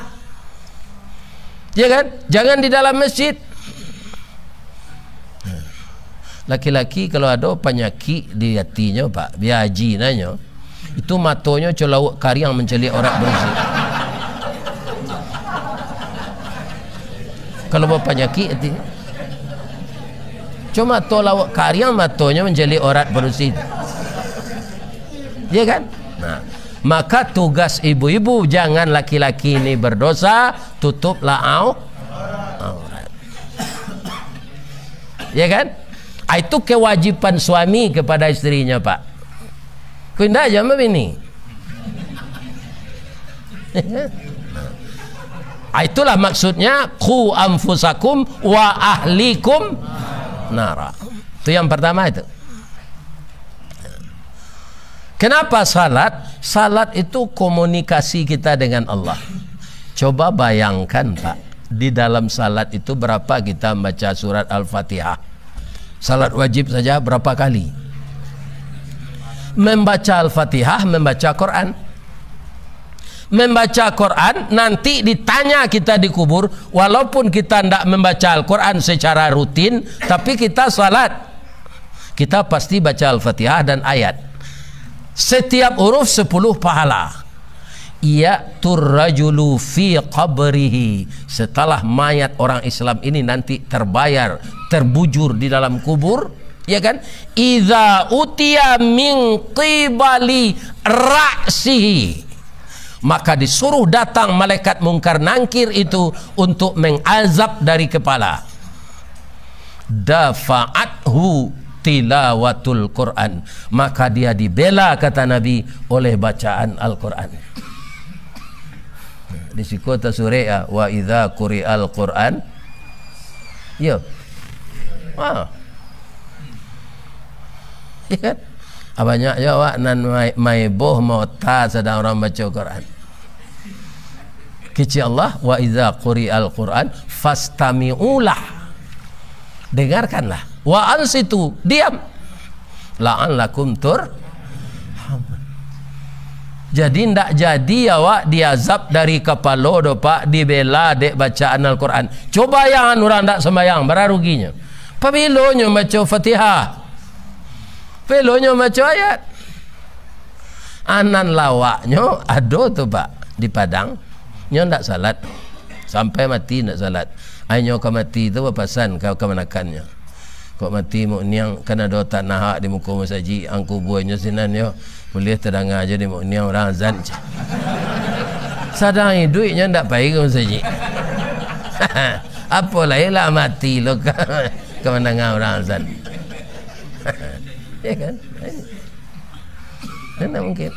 Iya kan? Jangan di dalam masjid. Laki-laki kalau ado panyakik di atinyo, Pak, bia haji nanyo, itu matonyo co lauak kariang mancaliak aurat barusi. Kalau bapanyakik ati, co mato lauak kariang, matonyo mancaliak aurat barusi. Iya kan? Nah, maka tugas ibu-ibu, jangan laki-laki ini berdosa, tutuplah au-, aurat. Ya kan? Ah, itu kewajiban suami kepada istrinya, Pak. Ko indak aja mah bini. Ah, itulah maksudnya, "Qu anfusakum wa ahlikum nara." Itu yang pertama itu. Kenapa salat? Salat itu komunikasi kita dengan Allah. Coba bayangkan, Pak, di dalam salat itu berapa kita membaca surat Al-Fatihah? Salat wajib saja berapa kali? Membaca Al-Fatihah, membaca Quran. membaca Quran, nanti ditanya kita di kubur, walaupun kita ndak membaca Al-Quran secara rutin, tapi kita salat, kita pasti baca Al-Fatihah dan ayat. Setiap huruf sepuluh pahala. Ya'tur rajulu fi qabrihi. Setelah mayat orang Islam ini nanti terbayar, terbujur di dalam kubur, ya kan? Idza utiya min qibali ra'sihi. Maka disuruh datang malaikat Mungkar Nangkir itu untuk mengazab dari kepala. Dafa'athu tilawatul Quran. Maka dia dibela, kata Nabi, oleh bacaan Al-Quran. Di siko tasurek, ah, "Wa idza quri'al Quran." Yo. Ha. Ya kan? Ah, banyak jo awak nan mai-, maeboh maota sadang urang baco Quran. Kecek Allah, "Wa idza quri'al Quran fastami'u lah." Dengarkanlah. "Wa ansitu," diam. "La'allakum tur." Jadi, ndak jadi awak diazab dari kapalo doh, Pak, dibela dek bacaan Al-Quran. Coba bayangan urang ndak sumbayang, bara ruginyo. Pabilo nyo baco Fatihah? Pabilo nyo baco ayat? Anan lawaknyo ado tu, Pak, di Padang. Nyo ndak salat. Sampai mati ndak salat. Ai nyo ka mati tu bapasan ka kamanakannyo, "Kok mati Muk Niang, kan ado tanah awak di muko musajik, ang kubuanyo sinan yo. Buliah tadanga jo di Muk Niang urang azan," ceh. Sadang iduik nyo ndak pai ka musajik. Apo lai lah mati lo ka, ka mandanga urang azan. Ya kan? Mana mungkin?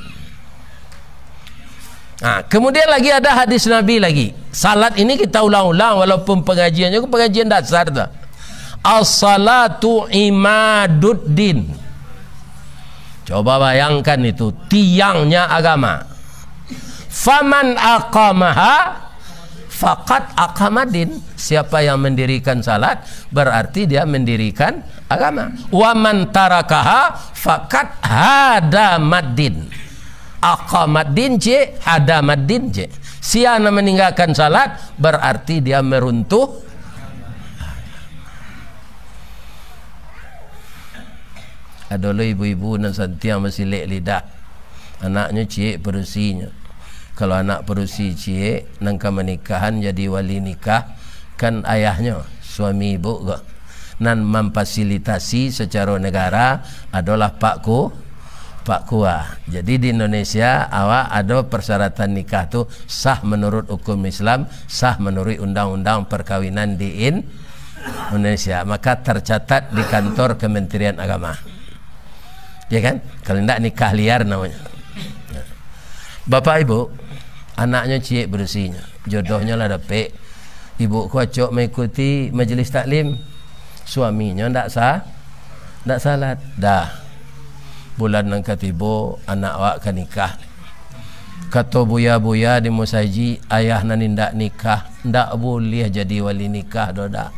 Ha, kemudian lagi ada hadis Nabi lagi. Salat ini kita ulang-ulang, walaupun pengajiannya pengajian dasar tu. "As-salatu imaduddin." Coba bayangkan itu, tiangnya agama. "Faman aqamaha faqad aqamaddin." Siapa yang mendirikan salat, berarti dia mendirikan agama. "Wa man tarakaha faqad hadamaddin." Aqamaddin je, hadamaddin je. Sia nan maninggakan salat, berarti dia meruntuh. Ado lo ibu-ibu nan santiang basilek lidah. Anaknyo ciek padusinyo. Kalau anak padusi ciek, nan ka manikahan jadi wali nikah, kan ayahnyo, suami ibu ko. Nan mamfasilitasi sacaro negara adolah Pak Ku-, Pak Kua. Jadi, di Indonesia, awak ado persyaratan nikah tu sah menurut hukum Islam, sah menurut undang-undang perkawinan di In-, Indonesia. Maka tercatat di kantor Kementerian Agama. Ya kan? Kalau indak, nikah liar namanya. Bapak Ibu, anaknyo ciek padusinyo, jodohnyo lah dapek. Ibu ko acok maikuti majelis taklim. Suaminyo ndak sa-, ndak salat. Dah. Bulan nan ka tibo, anak awak ka nikah. Kato buya-buya di musajik, ayah nan indak nikah, ndak buliah jadi wali nikah doh, dak.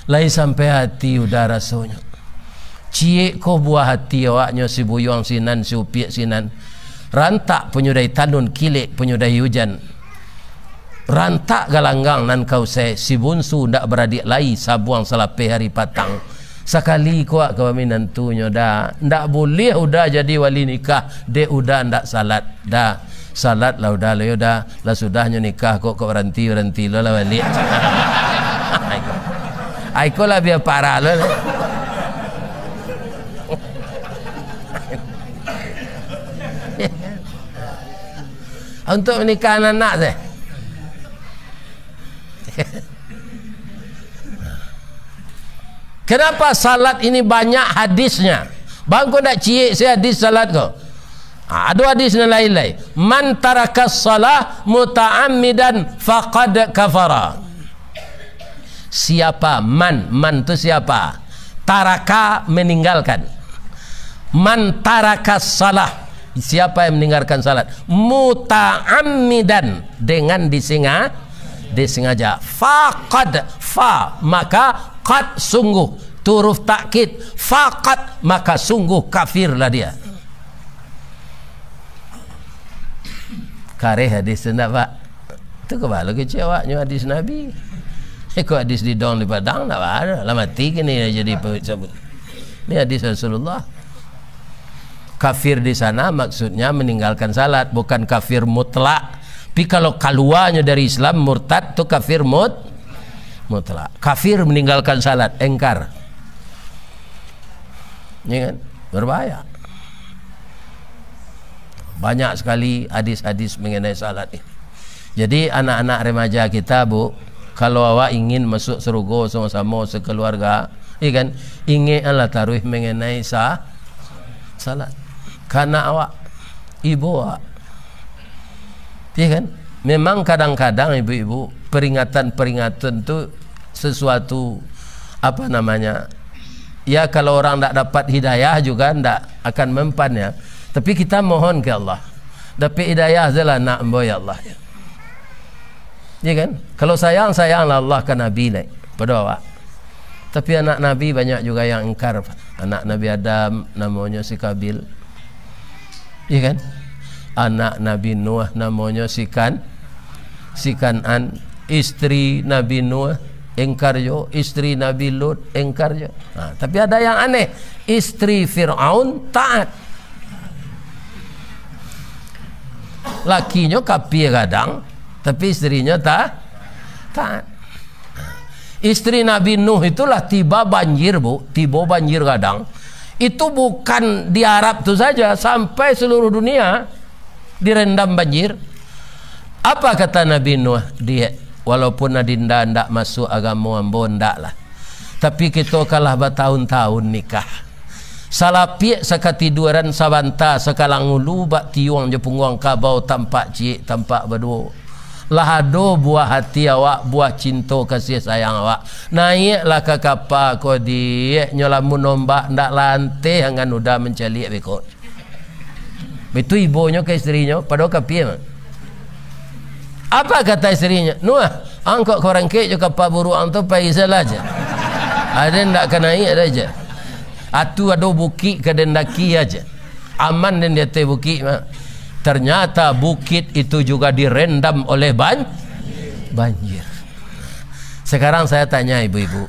Lai sampai hati Uda rasonyo. Ciek ko buah hati awaknyo, si buyuang sinan, si upiak sinan. Rantak panyudahi tanun, kilek panyudahi ujan. Rantak galanggang nan ka usai, si bunsu ndak baradiak lai, sabuang salapeh ari patang. Sakali ko awak ka baminantunyo, dak, ndak buliah Uda jadi wali nikah, dek Uda ndak salat, dak. Salat lah Uda, lah yo Uda, lah sudahnyo nikah ko, kok baranti, baranti lo lah baliak. Ai ko lah bia parah lo lah. Untuk manikahan anak teh. Kenapa salat ini banyak hadisnya? Bang ko ndak ciek se hadis salat ko. Ha, ado hadis nan lain lai. "Man taraka shalah muta'ammidan faqad kafara." Siapa man, man tu siapa? Taraka, meninggalkan. "Man taraka shalah," siapa yang meninggalkan salat, "muta'ammidan," dengan disenga-, disengaja, "faqad," fa, maka, qad, sungguh, tu huruf takkid, "faqad," maka sungguh kafirlah dia. Kareh hadis tu ndak, Pak? Tu kabalo kecek awaknyo hadis Nabi. Iko hadis di Dong di Padang ndak ado. Lah mati kini jadi pe-, sabut. Ni hadis Rasulullah. Kafir di sana maksudnya meninggalkan salat, bukan kafir mutlak. Tapi kalau kaluanyo dari Islam, murtad, tu kafir mut-, mutlak. Kafir meninggalkan salat, engkar. Ya kan? Berbahaya. Banyak sekali hadis-hadis mengenai salat ini. Jadi, anak-anak remaja kita, Bu, kalau awak ingin masuk surga samo-samo sekeluarga, ya kan? Ingeklah taruih mengenai sa-, salat. Ka anak awak, ibu awak. Ya kan? Memang kadang-kadang, ibu-ibu, peringatan-peringatan tu sesuatu, apa namanya, ya, kalau orang ndak dapat hidayah juga ndak akan mempan, ya. Tapi kita mohon ke Allah, dapek hidayah sajolah anak ambo, ya Allah, ya. Ya kan? Kalau sayang, sayanglah Allah ka Nabi, lai, pado awak. Tapi anak Nabi banyak juga yang ingkar. Anak Nabi Adam, namonyo si Kabil. Iya kan? Anak Nabi Nuh namonyo si Kan-, si Kan'an. Istri Nabi Nuh engkar jo, istri Nabi Lut engkar jo. Nah, tapi ada yang aneh. Istri Fir'aun taat. Lakinyo kapia gadang, tapi istrinyo ta-, taat. Istri Nabi Nuh itulah tiba banjir, Bu, tibo banjir gadang. Itu bukan di Arab tu saja, sampai seluruh dunia direndam banjir. Apa kata Nabi Nuh? "Diak, walaupun adinda ndak masuk agamo ambo, ndaklah. Tapi kito kan lah batahun-tahun nikah. Salapiak sakatiduaran, sabanta sakalang ulu, bak tiuang jo pungguang kabau, tampak ciek, tampak baduo. Lah ado buah hati awak, buah cinto kasih sayang awak. Naiaklah ka kapa ko, Diak, nyo lamun ombak ndak lanteh angan uda mancaliak beko." Itu ibonyo ka istrinyo, padahal kapia mah. Apa kata istrinyo? "Nuh, angkok ka barangkek jo kapa buruak ang tu, pai salah aja. Aden ndak ka naiak dah aja. Atu ado bukik ka den daki aja. Aman den di ateh bukik mah." Ternyata bukit itu juga direndam oleh ban-, banjir. Sekarang saya tanya ibu-ibu,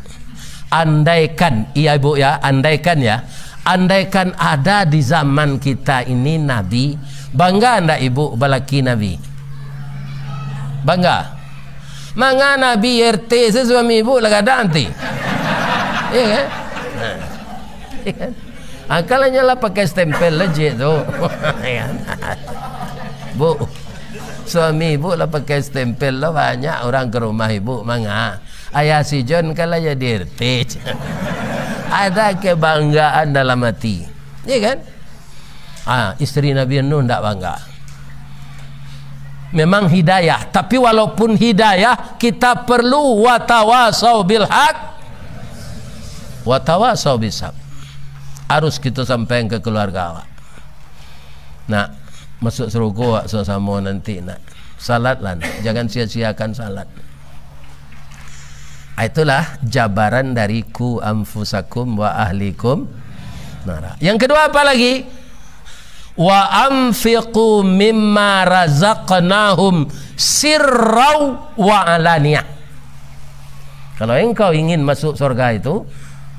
andaikan, iya, Ibu, ya, andaikan, ya, andaikan ada di zaman kita ini nabi, bangga ndak Ibu balaki nabi? Bangga. Manga nabi R T se suami Ibu lah gadang ti. Iya kan? Nah. Iya kan? Angkalanyo lah pakai stempel lah, Jek, tu. Kan? Bu, suami ibu lah pakai stempel lah, banyak orang ke rumah ibu, manga. Ayah si John kan lah jadi R T. Ada kebanggaan dalam hati. Iya kan? Ah, istri Nabi Nuh ndak bangga. Memang hidayah, tapi walaupun hidayah, kita perlu watawasau bil haq, watawasau bis sabr. Harus kita sampaikan ke keluarga awak. Nak masuk surga awak samo-samo nanti, nak. Salatlah, nak. Jangan sia-siakan salat. Ah, itulah jabaran dari "Ku anfusakum wa ahlikum nara." Yang kedua apa lagi? "Wa anfiqu mimma razaqnahum sirrau wa alaniyah." Kalau engkau ingin masuk surga itu,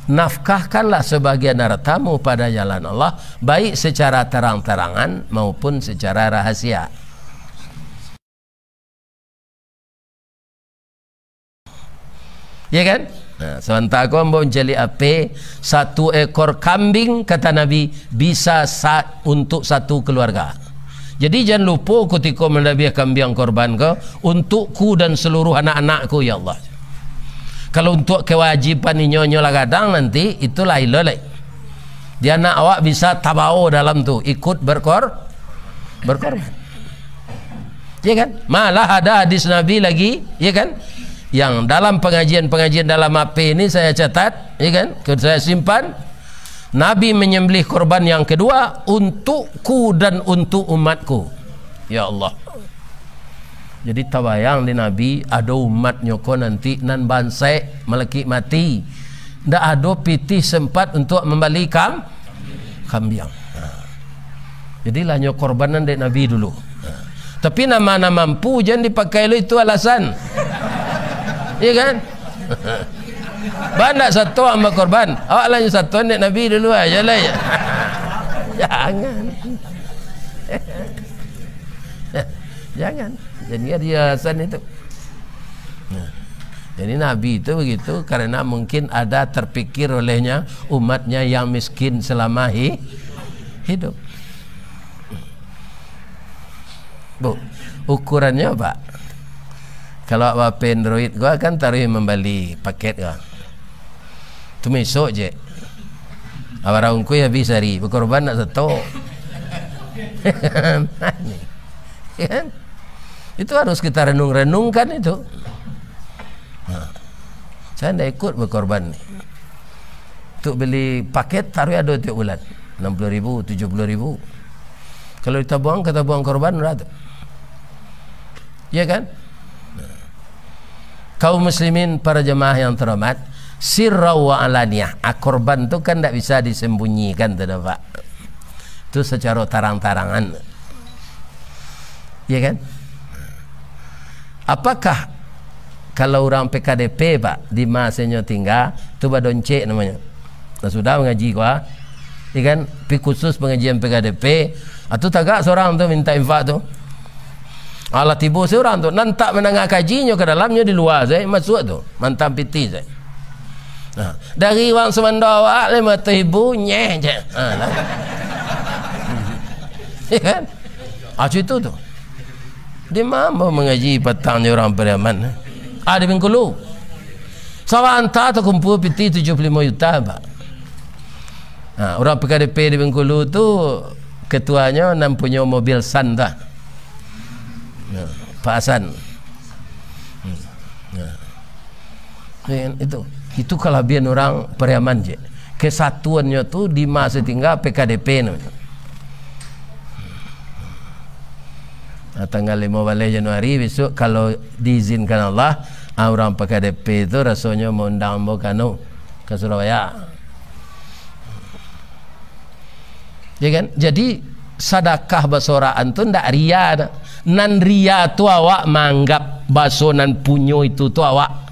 nafkahkanlah sebagian hartamu pada jalan Allah, baik secara terang-terangan maupun secara rahasia. Ya kan? Nah, sementara ko ambo mancaliak ape, satu ekor kambing, kata Nabi, bisa sa-, untuk satu keluarga. Jadi, jan lupo kutiko mandabiah kambiang korban ko, "Untukku dan seluruh anak-anakku, ya Allah." Kalau untuk kewajiban inyo-inyo lah gadang nanti, itulah ilo lai. Di anak awak bisa tabao dalam tu, ikut berkor-, berkorban. Ya kan? Malah ada hadis Nabi lagi, ya kan? Yang dalam pengajian-pengajian dalam H P ini saya catat, ya kan? Saya simpan. Nabi menyembelih korban yang kedua untukku dan untuk umatku. Ya Allah. Jadi tabayang di Nabi, ado umatnyo ko nanti nan bansaik, malakik mati. Ndak ado pitih sempat untuk mambali kam-, kambiang. Ha. Jadi lah nyo korbanan dek Nabi dulu. Ha. Tapi nan ma nan mampu, jan dipakai lo itu alasan. Iya kan? Baa ndak sato ang bakorban? Awak lah nyo sato dek Nabi dulu aja lah ya. Jangan. Jangan. Jadi ada alasan itu. Nah. Jadi Nabi itu begitu karena mungkin ada terpikir olehnya umatnya yang miskin selama hi-, hidup. Bu, ukurannyo, Pak. Kalau awak Android, gua kan taruih mambali paket gua. Tu mesok je. Awak ungkui habis hari, bakorban nak sato. Kan? Itu harus kita renung-renungkan itu. Nah, saya ndak ikut bakorban ni. Untuk beli paket, taruih ado tiok bulan. Enam puluh ribu, tujuh puluh ribu. Kalau ditabuang, ka tabuang korban, bara tu? Iya kan? Kaum muslimin, para jemaah yang terhormat, sirra wa alaniyah. Ah, korban tu kan ndak bisa disembunyikan tu, Pak. Tu secara tarang-tarangan. Iya kan? Apakah kalau urang P K D P, Pak, di ma se nyo tingga, tu badoncek namonyo. Nah, sudah mangaji ko, ah. Iya kan? Pi khusus pangajian P K D P, ah, tu tagak surang tu minta infak tu. Alah tibo surang tu, nan tak mandanga kaji nyo ka dalam, nyo di lua se masuak tu, mantang pitih se. Nah, dari uang sumando awak limo ratuih ribu, nyeh je. Ha, lah. Iya kan? Ah, situ tu. Di ma mangaji patang jo urang Pariaman? Ah, di Bengkulu. Sabanta takumpua pitih tujuah puluah limo juta, Pak. Ha, urang P K D P di Bengkulu tu, ketuanyo nan punyo mobil Sun tu, ah. Ya, Pak Hasan. Hmm. Ya. Ya kan, itu. Itu kalabiahan urang Pariaman je. Kesatuannyo tu di ma se tingga P K D P namonyo. Nah, tanggal limo baleh Januari besok, kalau diizinkan Allah, ah, urang P K D P tu rasonyo maundang ambo ka anu, ka Surabaya. Ya kan? Jadi, sadakah basoraan tu ndak ria. Nan ria tu awak maanggap baso nan punyo itu tu awak.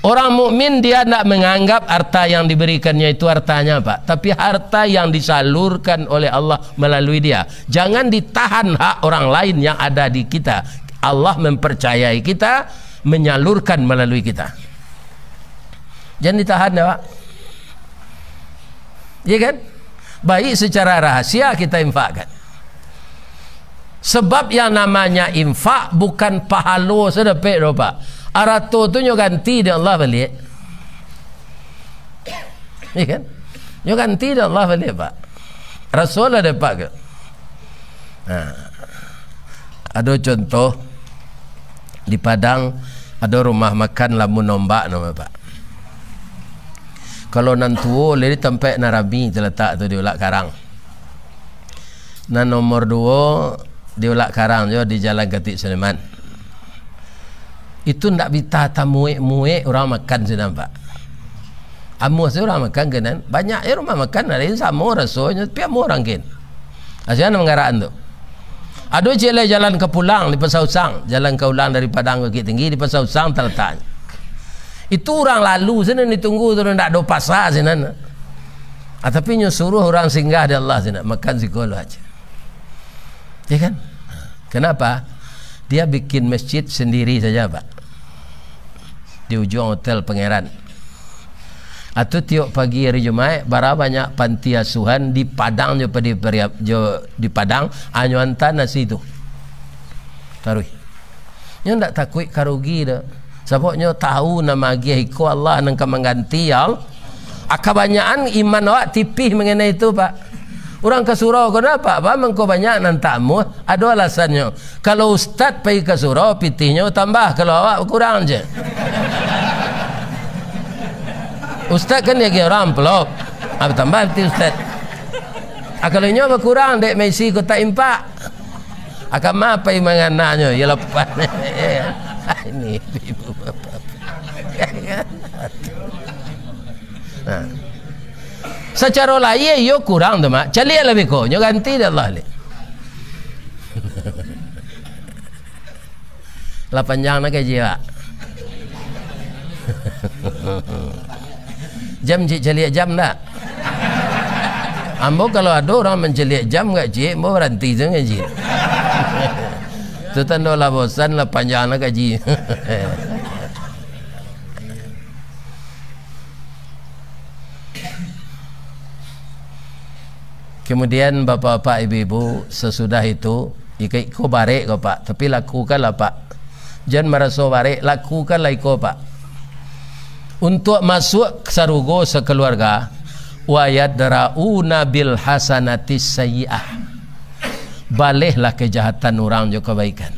Orang mukmin, dia ndak menganggap harta yang diberikannya itu hartanya, Pak, tapi harta yang disalurkan oleh Allah melalui dia. Jangan ditahan hak orang lain yang ada di kita. Allah mempercayai kita, menyalurkan melalui kita. Jangan ditahan, ya, Pak. Iya kan? Baik secara rahasia kita infakkan. Sebab yang namanya infak bukan pahalo se dapek doh, Pak. Arato tu nyo ganti dek Allah baliak. Iya kan? Nyo ganti dek Allah baliak, Pak. Rasul lah dapat ke? Nah, ado contoh, di Padang ado rumah makan Lamun Ombak namo, Pak. Kalau nan tuo, lai di tampek nan rami talatak tu di Ulak Karang. Nan nomor duo di Ulak Karang juo, di Jalan Katik Suleman. Itu ndak bisa tamuek-muek urang makan sinan, Pak. Amuah se urang makan ka nan. Banyak se rumah makan, lain samo rasonyo, tapi amuah urang kin. Asian mangarakan tu. Ado ciek lai jalan ka pulang di Pasar Usang, jalan ka ulang dari Padang Bukittinggi di Pasar Usang talataknyo. Itu urang lalu sinan ditunggu tu, ndak ado pasa sinan. Ah, tapi nyo suruah urang singgah di Allah sinan, makan siko lo aja. Ya kan? Kenapa? Dia bikin masjid sendiri saja, Pak. Di ujung Hotel Pangeran. Atau tiok pagi hari Jumaik, bara banyak panti asuhan di Padang jo, di Pariap-, jo di Padang, anyo anta nasi tu. Taruih. Nyo ndak takuik ka rugi doh. Sabab nyo tahu nan maagiah iko Allah nan ka mangganti, ya Allah. Ah, kabanyakan iman awak tipih mangenai itu, Pak. Urang ka surau ko ndak, Pak, mangko banyak nan tamuah, ado alasannyo. Kalau ustad pai ka surau, pitihnyo tambah, kalau awak bakurang je. Ustad kan diagiah urang amplop, ah, batambah pitih ustad. Ah, kalau inyo bakurang, dek maisi kotak impak. Ah, ka ma pai mangananyo, yo lapeh. Ini ibu bapak. Nah. Sacaro lahia iyo kurang tu, Mak. Caliak lah beko, nyo ganti dek Allah lai. Lah panjang nak kaji, Pak. Jam cik caliak jam ndak? Ambo kalau ado urang mancaliak jam ka cik, ambo baranti tu ngaji. Tu tando lah bosan, lah panjang nak kaji. Kemudian, bapak-bapak, ibu-ibu, sasudah itu, iko, iko barek ko, Pak, tapi lakukanlah, Pak. Jan maraso barek, lakukanlah iko, Pak. Untuak masuak sarugo sakaluarga, "Wa yadra'una bil hasanatis sayyi'ah." Balehlah kajahatan urang jo kabaikan.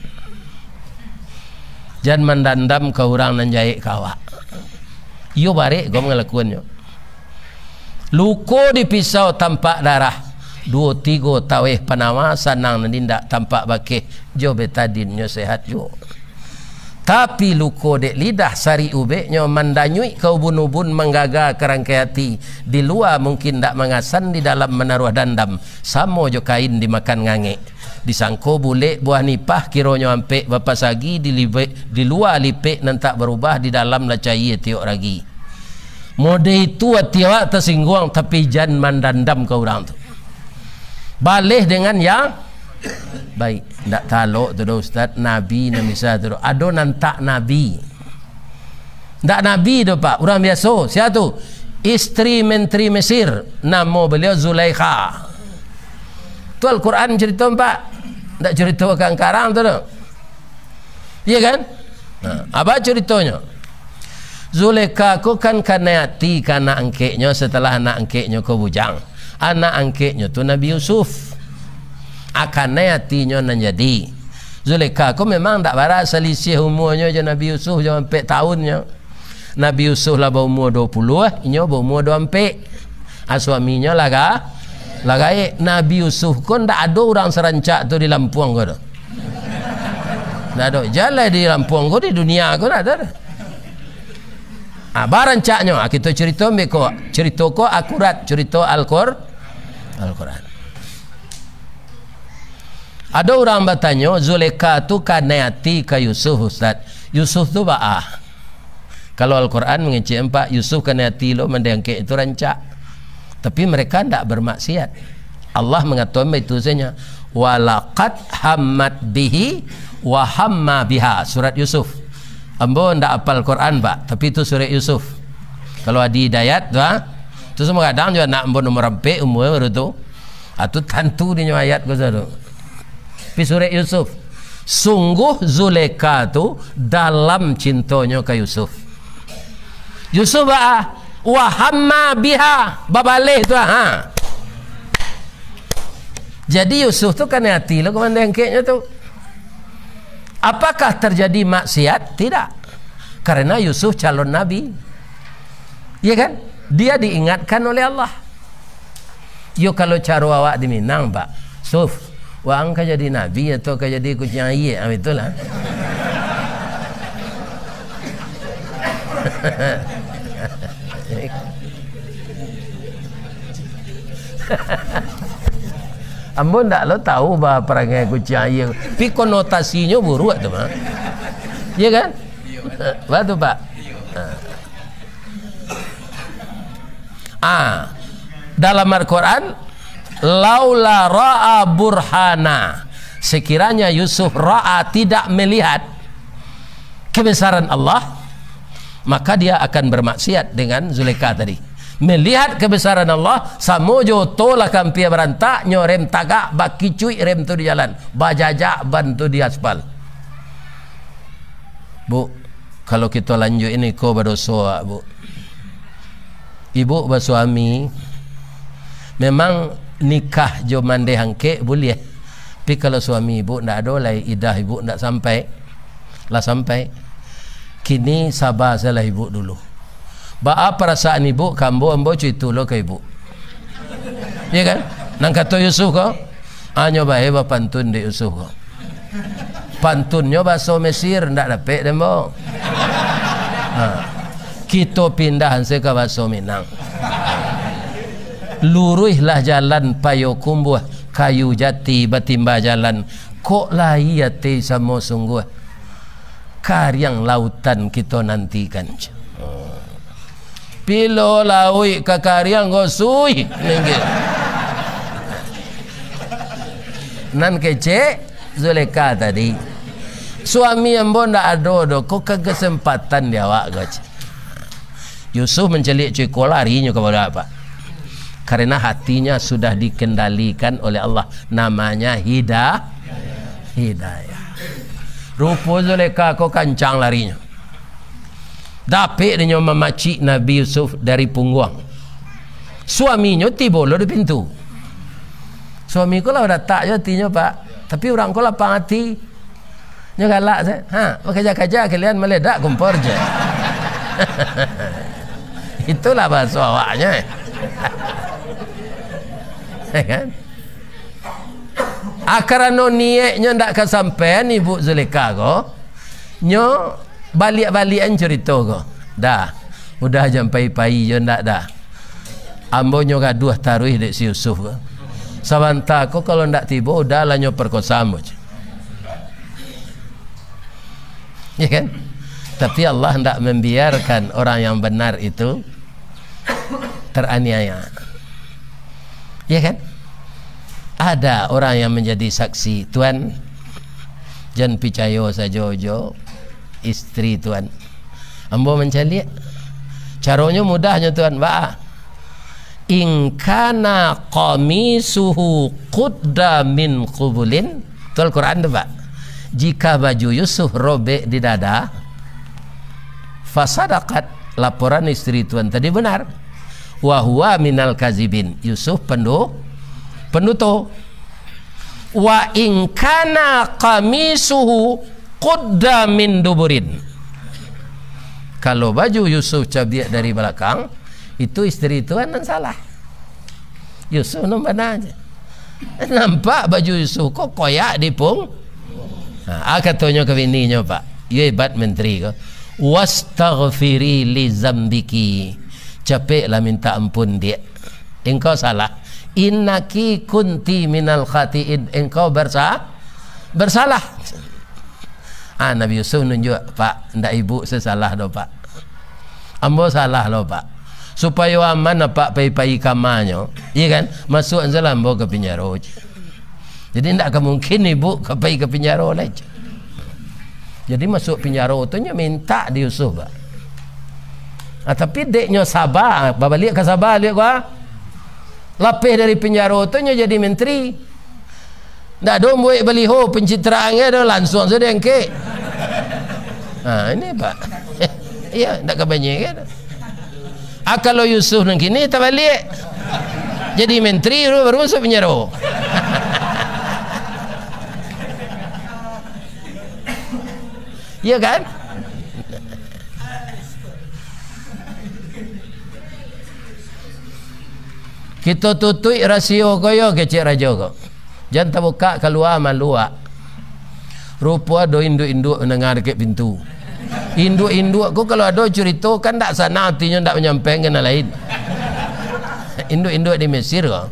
Jan mandandam ka urang nan jahek ka awak. Iyo barek ko mangalakuannyo. Luko di pisau tampak darah, duo tigo taweh panawa, sanang nan indak tampak bakeh, jo betadin nyo sehat juo. Tapi luko dek lidah, sarik ubeknyo mandanyuik ka ubun-ubun, manggaga ka rangkai ati, di lua mungkin ndak mangasan, di dalam manaruah dandam, samo jo kain dimakan ngangek. Disangko bulek buah nipah, kironyo ampek bapasagi, di libek, di lua lipek nan tak barubah, di dalam lah caia tiok ragi. Mode itu ati awak tasingguang, tapi jan mandandam ka urang tu. Baleh dengan yang baik. Ndak talok tu doh, Ustaz, nabi nan bisa tu doh. Ado nan tak nabi. Ndak nabi tu, Pak, urang biaso. Sia tu? Istri menteri Mesir, namo baliau Zulaikha. Tu Al-Quran carito, Pak. Ndak carito ka angkarang tu doh. Iya kan? Nah, apa caritonyo? Zulaikha ko kan kanai ati ka anak angkeknyo, satalah anak angkeknyo ko bujang. Anak angkeknyo tu Nabi Yusuf. A, kanai atinyo nan jadi. Zulaikha ko memang ndak bara salisiah umuanyo jo Nabi Yusuf, jo ampek tahunnyo. Nabi Yusuf lah baumua duo puluah, inyo baumua duo ampek. A, suaminyo lah ga-, lah gaek. Nabi Yusuf ko ndak ado urang sarancak tu di Lampuang ko doh. Ndak ado. Jalai di Lampuang ko, di dunia ko ndak ado doh. A, barancaknyo, a, kito carito ambek ko. Carito ko akurat, carito Al-Qur-, Al-Quran. Ado urang batanyo, Zulaikha tu kanai ati ka Yusuf, Ustaz. Yusuf tu baa? Kalau Al-Quran mangecek, Pak, Yusuf kanai ati lo, mandeh angkek itu rancak. Tapi mereka ndak bermaksiat. Allah mangatokan baitu sajo. "Walaqad hammat bihi wa hamma biha." Surat Yusuf. Ambo ndak apal Quran, Pak, tapi itu surat Yusuf. Kalau Adi Hidayat tu, ha? Tu samo kadang jo anak ambo nomor ampek umua baru tu. A, tu tantu dinyo ayat ko sado. Pi surat Yusuf. Sungguh Zulaikha tu dalam cintonyo ka Yusuf. Yusuf baa? Wa hamma biha, babaleh tu, ha. Jadi Yusuf tu kanai ati lo ka mandeh angkeknyo tu. Apakah terjadi maksiat? Tidak. Karena Yusuf calon nabi. Iya kan? Dia diingatkan oleh Allah. Yo, kalau caro awak di Minang, Pak, Suf, waang ka jadi nabi atau ka jadi kuciang aia? Ah, itulah. Ambo ndak lo tahu bah parangai kuciang aia, tapi konotasinyo buruak tu mah. Iya kan? Baa tu, Pak? Ah, dalam Al-Quran, "Laula ra'a burhana." Sekiranya Yusuf ra'a, tidak melihat kebesaran Allah, maka dia akan bermaksiat dengan Zulaikha tadi. Melihat kebesaran Allah, samo jo oto lah ka ampia barantak, nyo rem tagak, bakicuik rem tu di jalan, bajajak ban tu di aspal. Bu, kalau kito lanjuik ini ko badoso awak, Bu. Ibu basuami, memang nikah jo mandeh angkek buliah. Tapi kalau suami ibu ndak ado lai, idah ibu ndak sampai, lah sampai. Kini saba sajolah ibu dulu. Baa parasaan ibu ka ambo, ambo carito lo ka ibu. Iya kan? Nan kato Yusuf ko, hanyo bae bapantun dek Yusuf ko. Pantunnyo bahaso Mesir, ndak dapek dek ambo. Ha. Kito pindah se ka bahaso Minang. Luruihlah jalan Payokumbuah, kayu jati batimba jalan. Kok lai ati samo sungguah. Kariang lautan kito nantikan. Pilo lauik ka kariang, gosuih, ninggil. Nan kecek, Zulekha tadi. Suami ambo ndak ado doh, ko ka kesempatan di awak ko, cek. Yusuf mancaliak ceko, larinyo ka bawah, Pak. Karena hatinya sudah dikendalikan oleh Allah. Namanya hida-, hidayah. Rupo Zulekha ko kancang larinyo. Dapek dinyo mamacik Nabi Yusuf dari pungguang. Suaminyo tibo lo di pintu. Suami ko lah datak jo atinyo, Pak. Tapi urang ko lapang ati. Nyo galak se. Ha, bakaja-kaja kalian maledak kompor je. Itulah bahaso awaknyo, eh. Ya kan? Ah, karano nieknyo ndak kasampaian Ibu Zulekha ko, nyo baliak-baliakan curito ko. Dah, udah jan pai-pai jo ndak dah. Ambo nyo gaduah taruih dek si Yusuf ko. Sabanta ko kalau ndak tibo, udah lah nyo perkosa ambo. Ya kan? Tapi Allah ndak membiarkan orang yang benar itu teraniaya. Ya kan? Ada orang yang menjadi saksi, Tuan, jan picayo sajo jo istri Tuan. Ambo mancaliak. Caronyo mudahnyo, Tuan. Ba, "In kana qamisuhu qudda min qubulin." Tu Al-Quran tu, Pak. Jika baju Yusuf robek di dada, fasadaqat, laporan istri Tuan tadi benar. Wa huwa minal kazibin. Yusuf pendu-, penduto. "Wa in kana qamisuhu qudda min duburin." Kalau baju Yusuf cabiak dari balakang, itu istri Tuan nan salah. Yusuf nan bana je. Nampak baju Yusuf ko koyak di pung-, ha, ah, katonyo ka bininyo, Pak. Yo hebat menteri ko. "Wastaghfiri li zambiki." Capeklah minta ampun, Diak. Engkau salah. "Innaki kunti minal khatiin." Engkau bersa-, bersalah. Ah, Nabi Yusuf nunjuak, "Pak, ndak ibu sasalah doh, Pak. Ambo salah lo, Pak. Supayo aman, Pak, pai-pai kamanyo, iya kan? Masuak sajolah ambo ka pinjaro." Jadi, ndak ka mungkin ibu ka pai ka pinjaro lai. Jadi, masuak pinjaro tu nyo mintak di Yusuf, Pak. Ah, tapi dek nyo saba, babaliak ka saba, liek ko, ah. Lapeh dari pinjaro tu nyo jadi menteri. Ndak ado buek baliho pencitraan ge do, lansuang sajo diangkek. Ha, ini, Pak. Iya, ndak ka banyia ge do. Ah, kalau Yusuf nan kini tabaliak. Jadi menteri baru, baru masuak penjaro. Iya kan? Kito tutuik rasio ko yo, kecek rajo ko. Jan tabukak kalua, malu awak. Rupo ado induak-induak mandanga dakek pintu. Induak-induak ko kalau ado curito kan ndak sanang atinyo, ndak manyampaikan ka nan lain. Induak-induak di Mesir ko.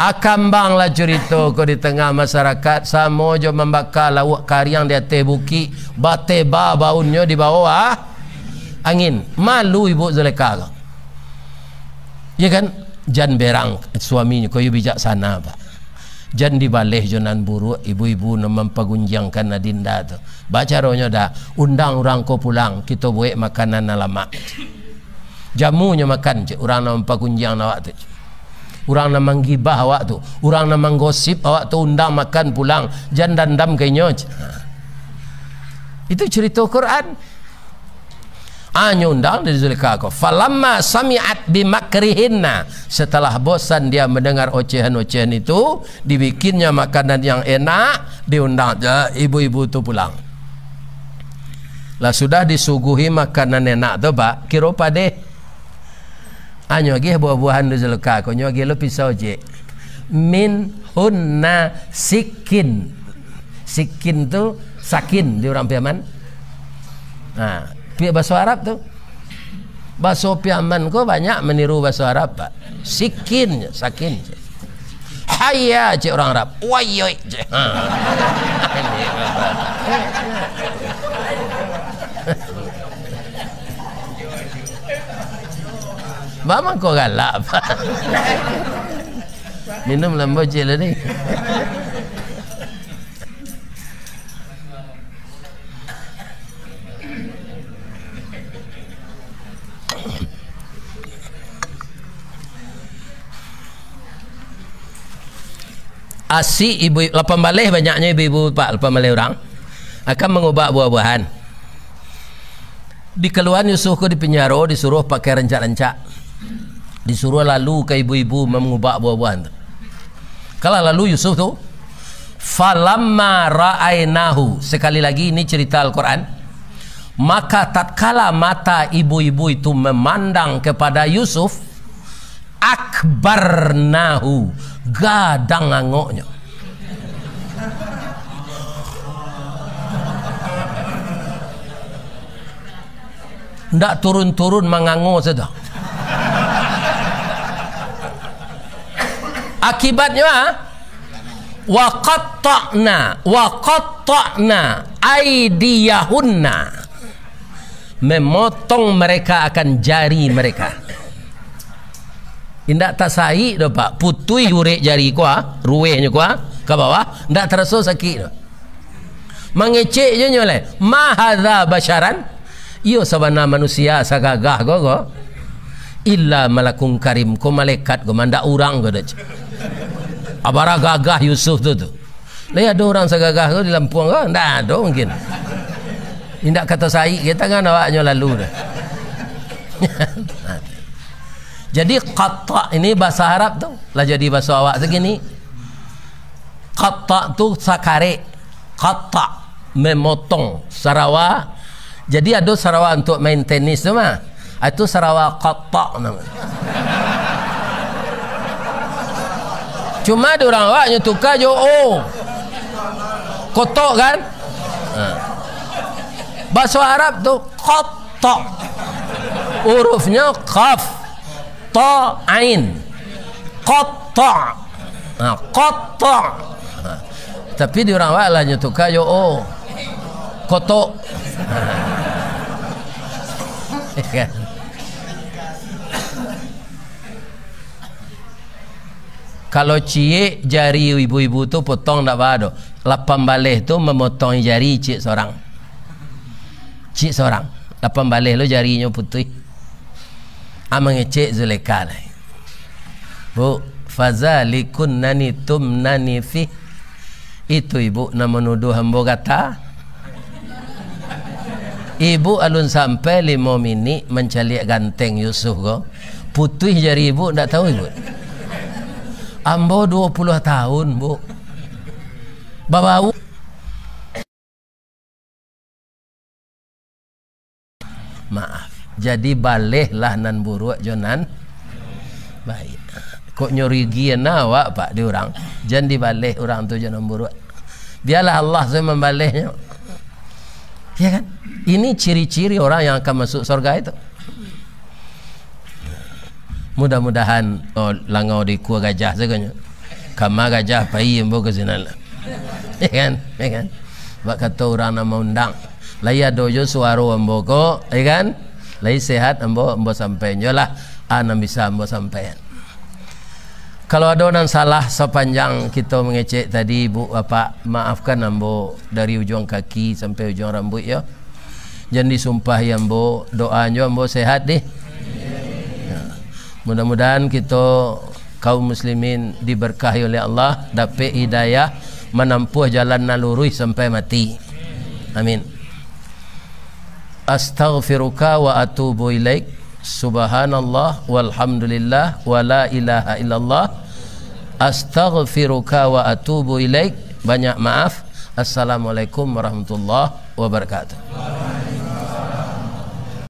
Akambanglah curito ko di tangah masarakat, samo jo mambaka lauak kariang di ateh bukik, bateba baunnyo di bawah angin. Malu Ibu Zulekha ko. Ya kan? Jan berang suaminyo ko, iyo bijaksana, Pak. Jan dibaleh jo nan buruak, ibu-ibu nan mampagunjiangkan adinda tu. Bacaronyo dah, undang urang ko pulang, kito buek makanan nan lamak. Jamunyo makan, cek, urang nan mampagunjiang awak tu. Urang nan manggibah awak tu, urang nan manggosip awak tu, undang makan pulang, jan dandam ka inyo, cek. Ha. Itu curito Quran. Anyo undang dari Zulekha ko. "Falamma sami'at bimakrihinna." Setelah bosan dia mendengar ocehan-ocehan itu, dibikinnya makanan yang enak, diundang je ibu-ibu tu pulang. Lah sudah disuguhi makanan enak tu, Pak, kiro padeh. Anyo agih buah-buahan di Zulekha ko, nyo agih lo pisau, cek. "Minhunna sikin." Sikin tu sakin di urang Piaman. Nah, pi-, bahaso Arab tu. Bahaso Piaman ko banyak maniru bahaso Arab, Pak. Sikin, sakin. Hayya, cek urang Arab. Wayoi, cek. Ha. Ba mangko galak, Pak. Minum lambo ciek lah ni. Asik ibu, lapan baleh banyaknyo ibu-ibu, Pak, lapan baleh urang. Akan mangubak buah-buahan. Dikaluan Yusuf ko di pinjaro, disuruah pakai rancak-rancak. Disuruah lalu ka ibu-ibu mangubak buah-buahan tu. Kalau lalu Yusuf tu, "Falamma ra'ainahu." Sekali lagi, ini cerita Al-Quran. Maka tatkala mata ibu-ibu itu memandang kepada Yusuf, akbarnahu, gadang angoknyo. Ndak turun-turun mangango sajo. Akibatnyo, ah, wa qatta'na, wa qatta'na aidiyahunna. Memotong mereka akan jari mereka. Indak tasaik doh, Pak. Putuih urek jari ko, ah, ruwehnyo ko, ah, ka bawah, indak taraso sakik doh. Mangecek jo nyo lai, "Ma hadza basyaran?" Iyo sabana manusia sagagah ko, ko. "Illa malakun karim," ko malaikat ko, mandak urang ko doh. Abara gagah Yusuf tu, tu. Lai ado urang sagagah ko di Lampung ko? Ndak ado mungkin. Indak ka tasaik ka tangan awaknyo lalu doh. Jadi, qatta' ini bahasa Arab tu, lah jadi bahasa awak sagini. Qatta' tu sakarek. Qatta', memotong. Sarawa. Jadi, ado sarawa untuk main tenis tu mah. Ah, itu sarawa qatta' namanya. Cuma di urang awak nyo tuka jo o. Kotok kan? Ha. Bahasa Arab tu qatta'. Hurufnyo qaf, ta, ain. Qatta'. Ha, qatta'. Ha. Tapi di urang awak lah nyo tuka jo o. Kotok. Ya kan? Kalau ciek jari ibu-ibu tu potong ndak baa doh. Lapan baleh tu mamotongi jari ciek sorang. Ciek sorang. Lapan baleh lo jarinyo putuih. Ah, mangecek Zulekha lai. "Bu, fazalikunna tumnani fih." Itu ibu nan manuduah ambo gata. Ibu alun sampai limo minik mancaliak ganteng Yusuf ko, putuih jari ibu, ndak tahu ibu. Ambo duo puluah tahun, Bu. Babau. Maaf. Jadi, balehlah nan buruak jo nan baiak. Kok nyo rugi na awak, Pak, di urang? Jan dibaleh urang tu jo nan buruak. Bialah Allah sajo mambalehnyo. Ya kan? Ini ciri-ciri orang yang akan masuk surga itu. Mudah-mudahan, oh, langau di ikua gajah sagonyo. Kama gajah pai ambo ka sinan lah. Ya kan? Ya kan? Bak kato urang nan maundang. Lai ado jo suaro ambo ko, ya kan? Lai sehat ambo, ambo sampaian jo lah, a nan bisa ambo sampaian. Kalau ado nan salah sapanjang kito mangecek tadi, Ibu Bapak, maafkan ambo dari ujuang kaki sampai ujuang rambuik, yo. Jan disumpahi ambo, doa nyo ambo sehat deh. Ya. Mudah-mudahan kito kaum muslimin diberkahi oleh Allah, dapek hidayah, manampuah jalan nan luruih sampai mati. Amin. Astaghfiruka wa atubu ilaik. Subhanallah walhamdulillah wa la ilaha illallah. Astaghfiruka wa atubu ilaik. Banyak maaf. Assalamualaikum warahmatullahi wabarakatuh.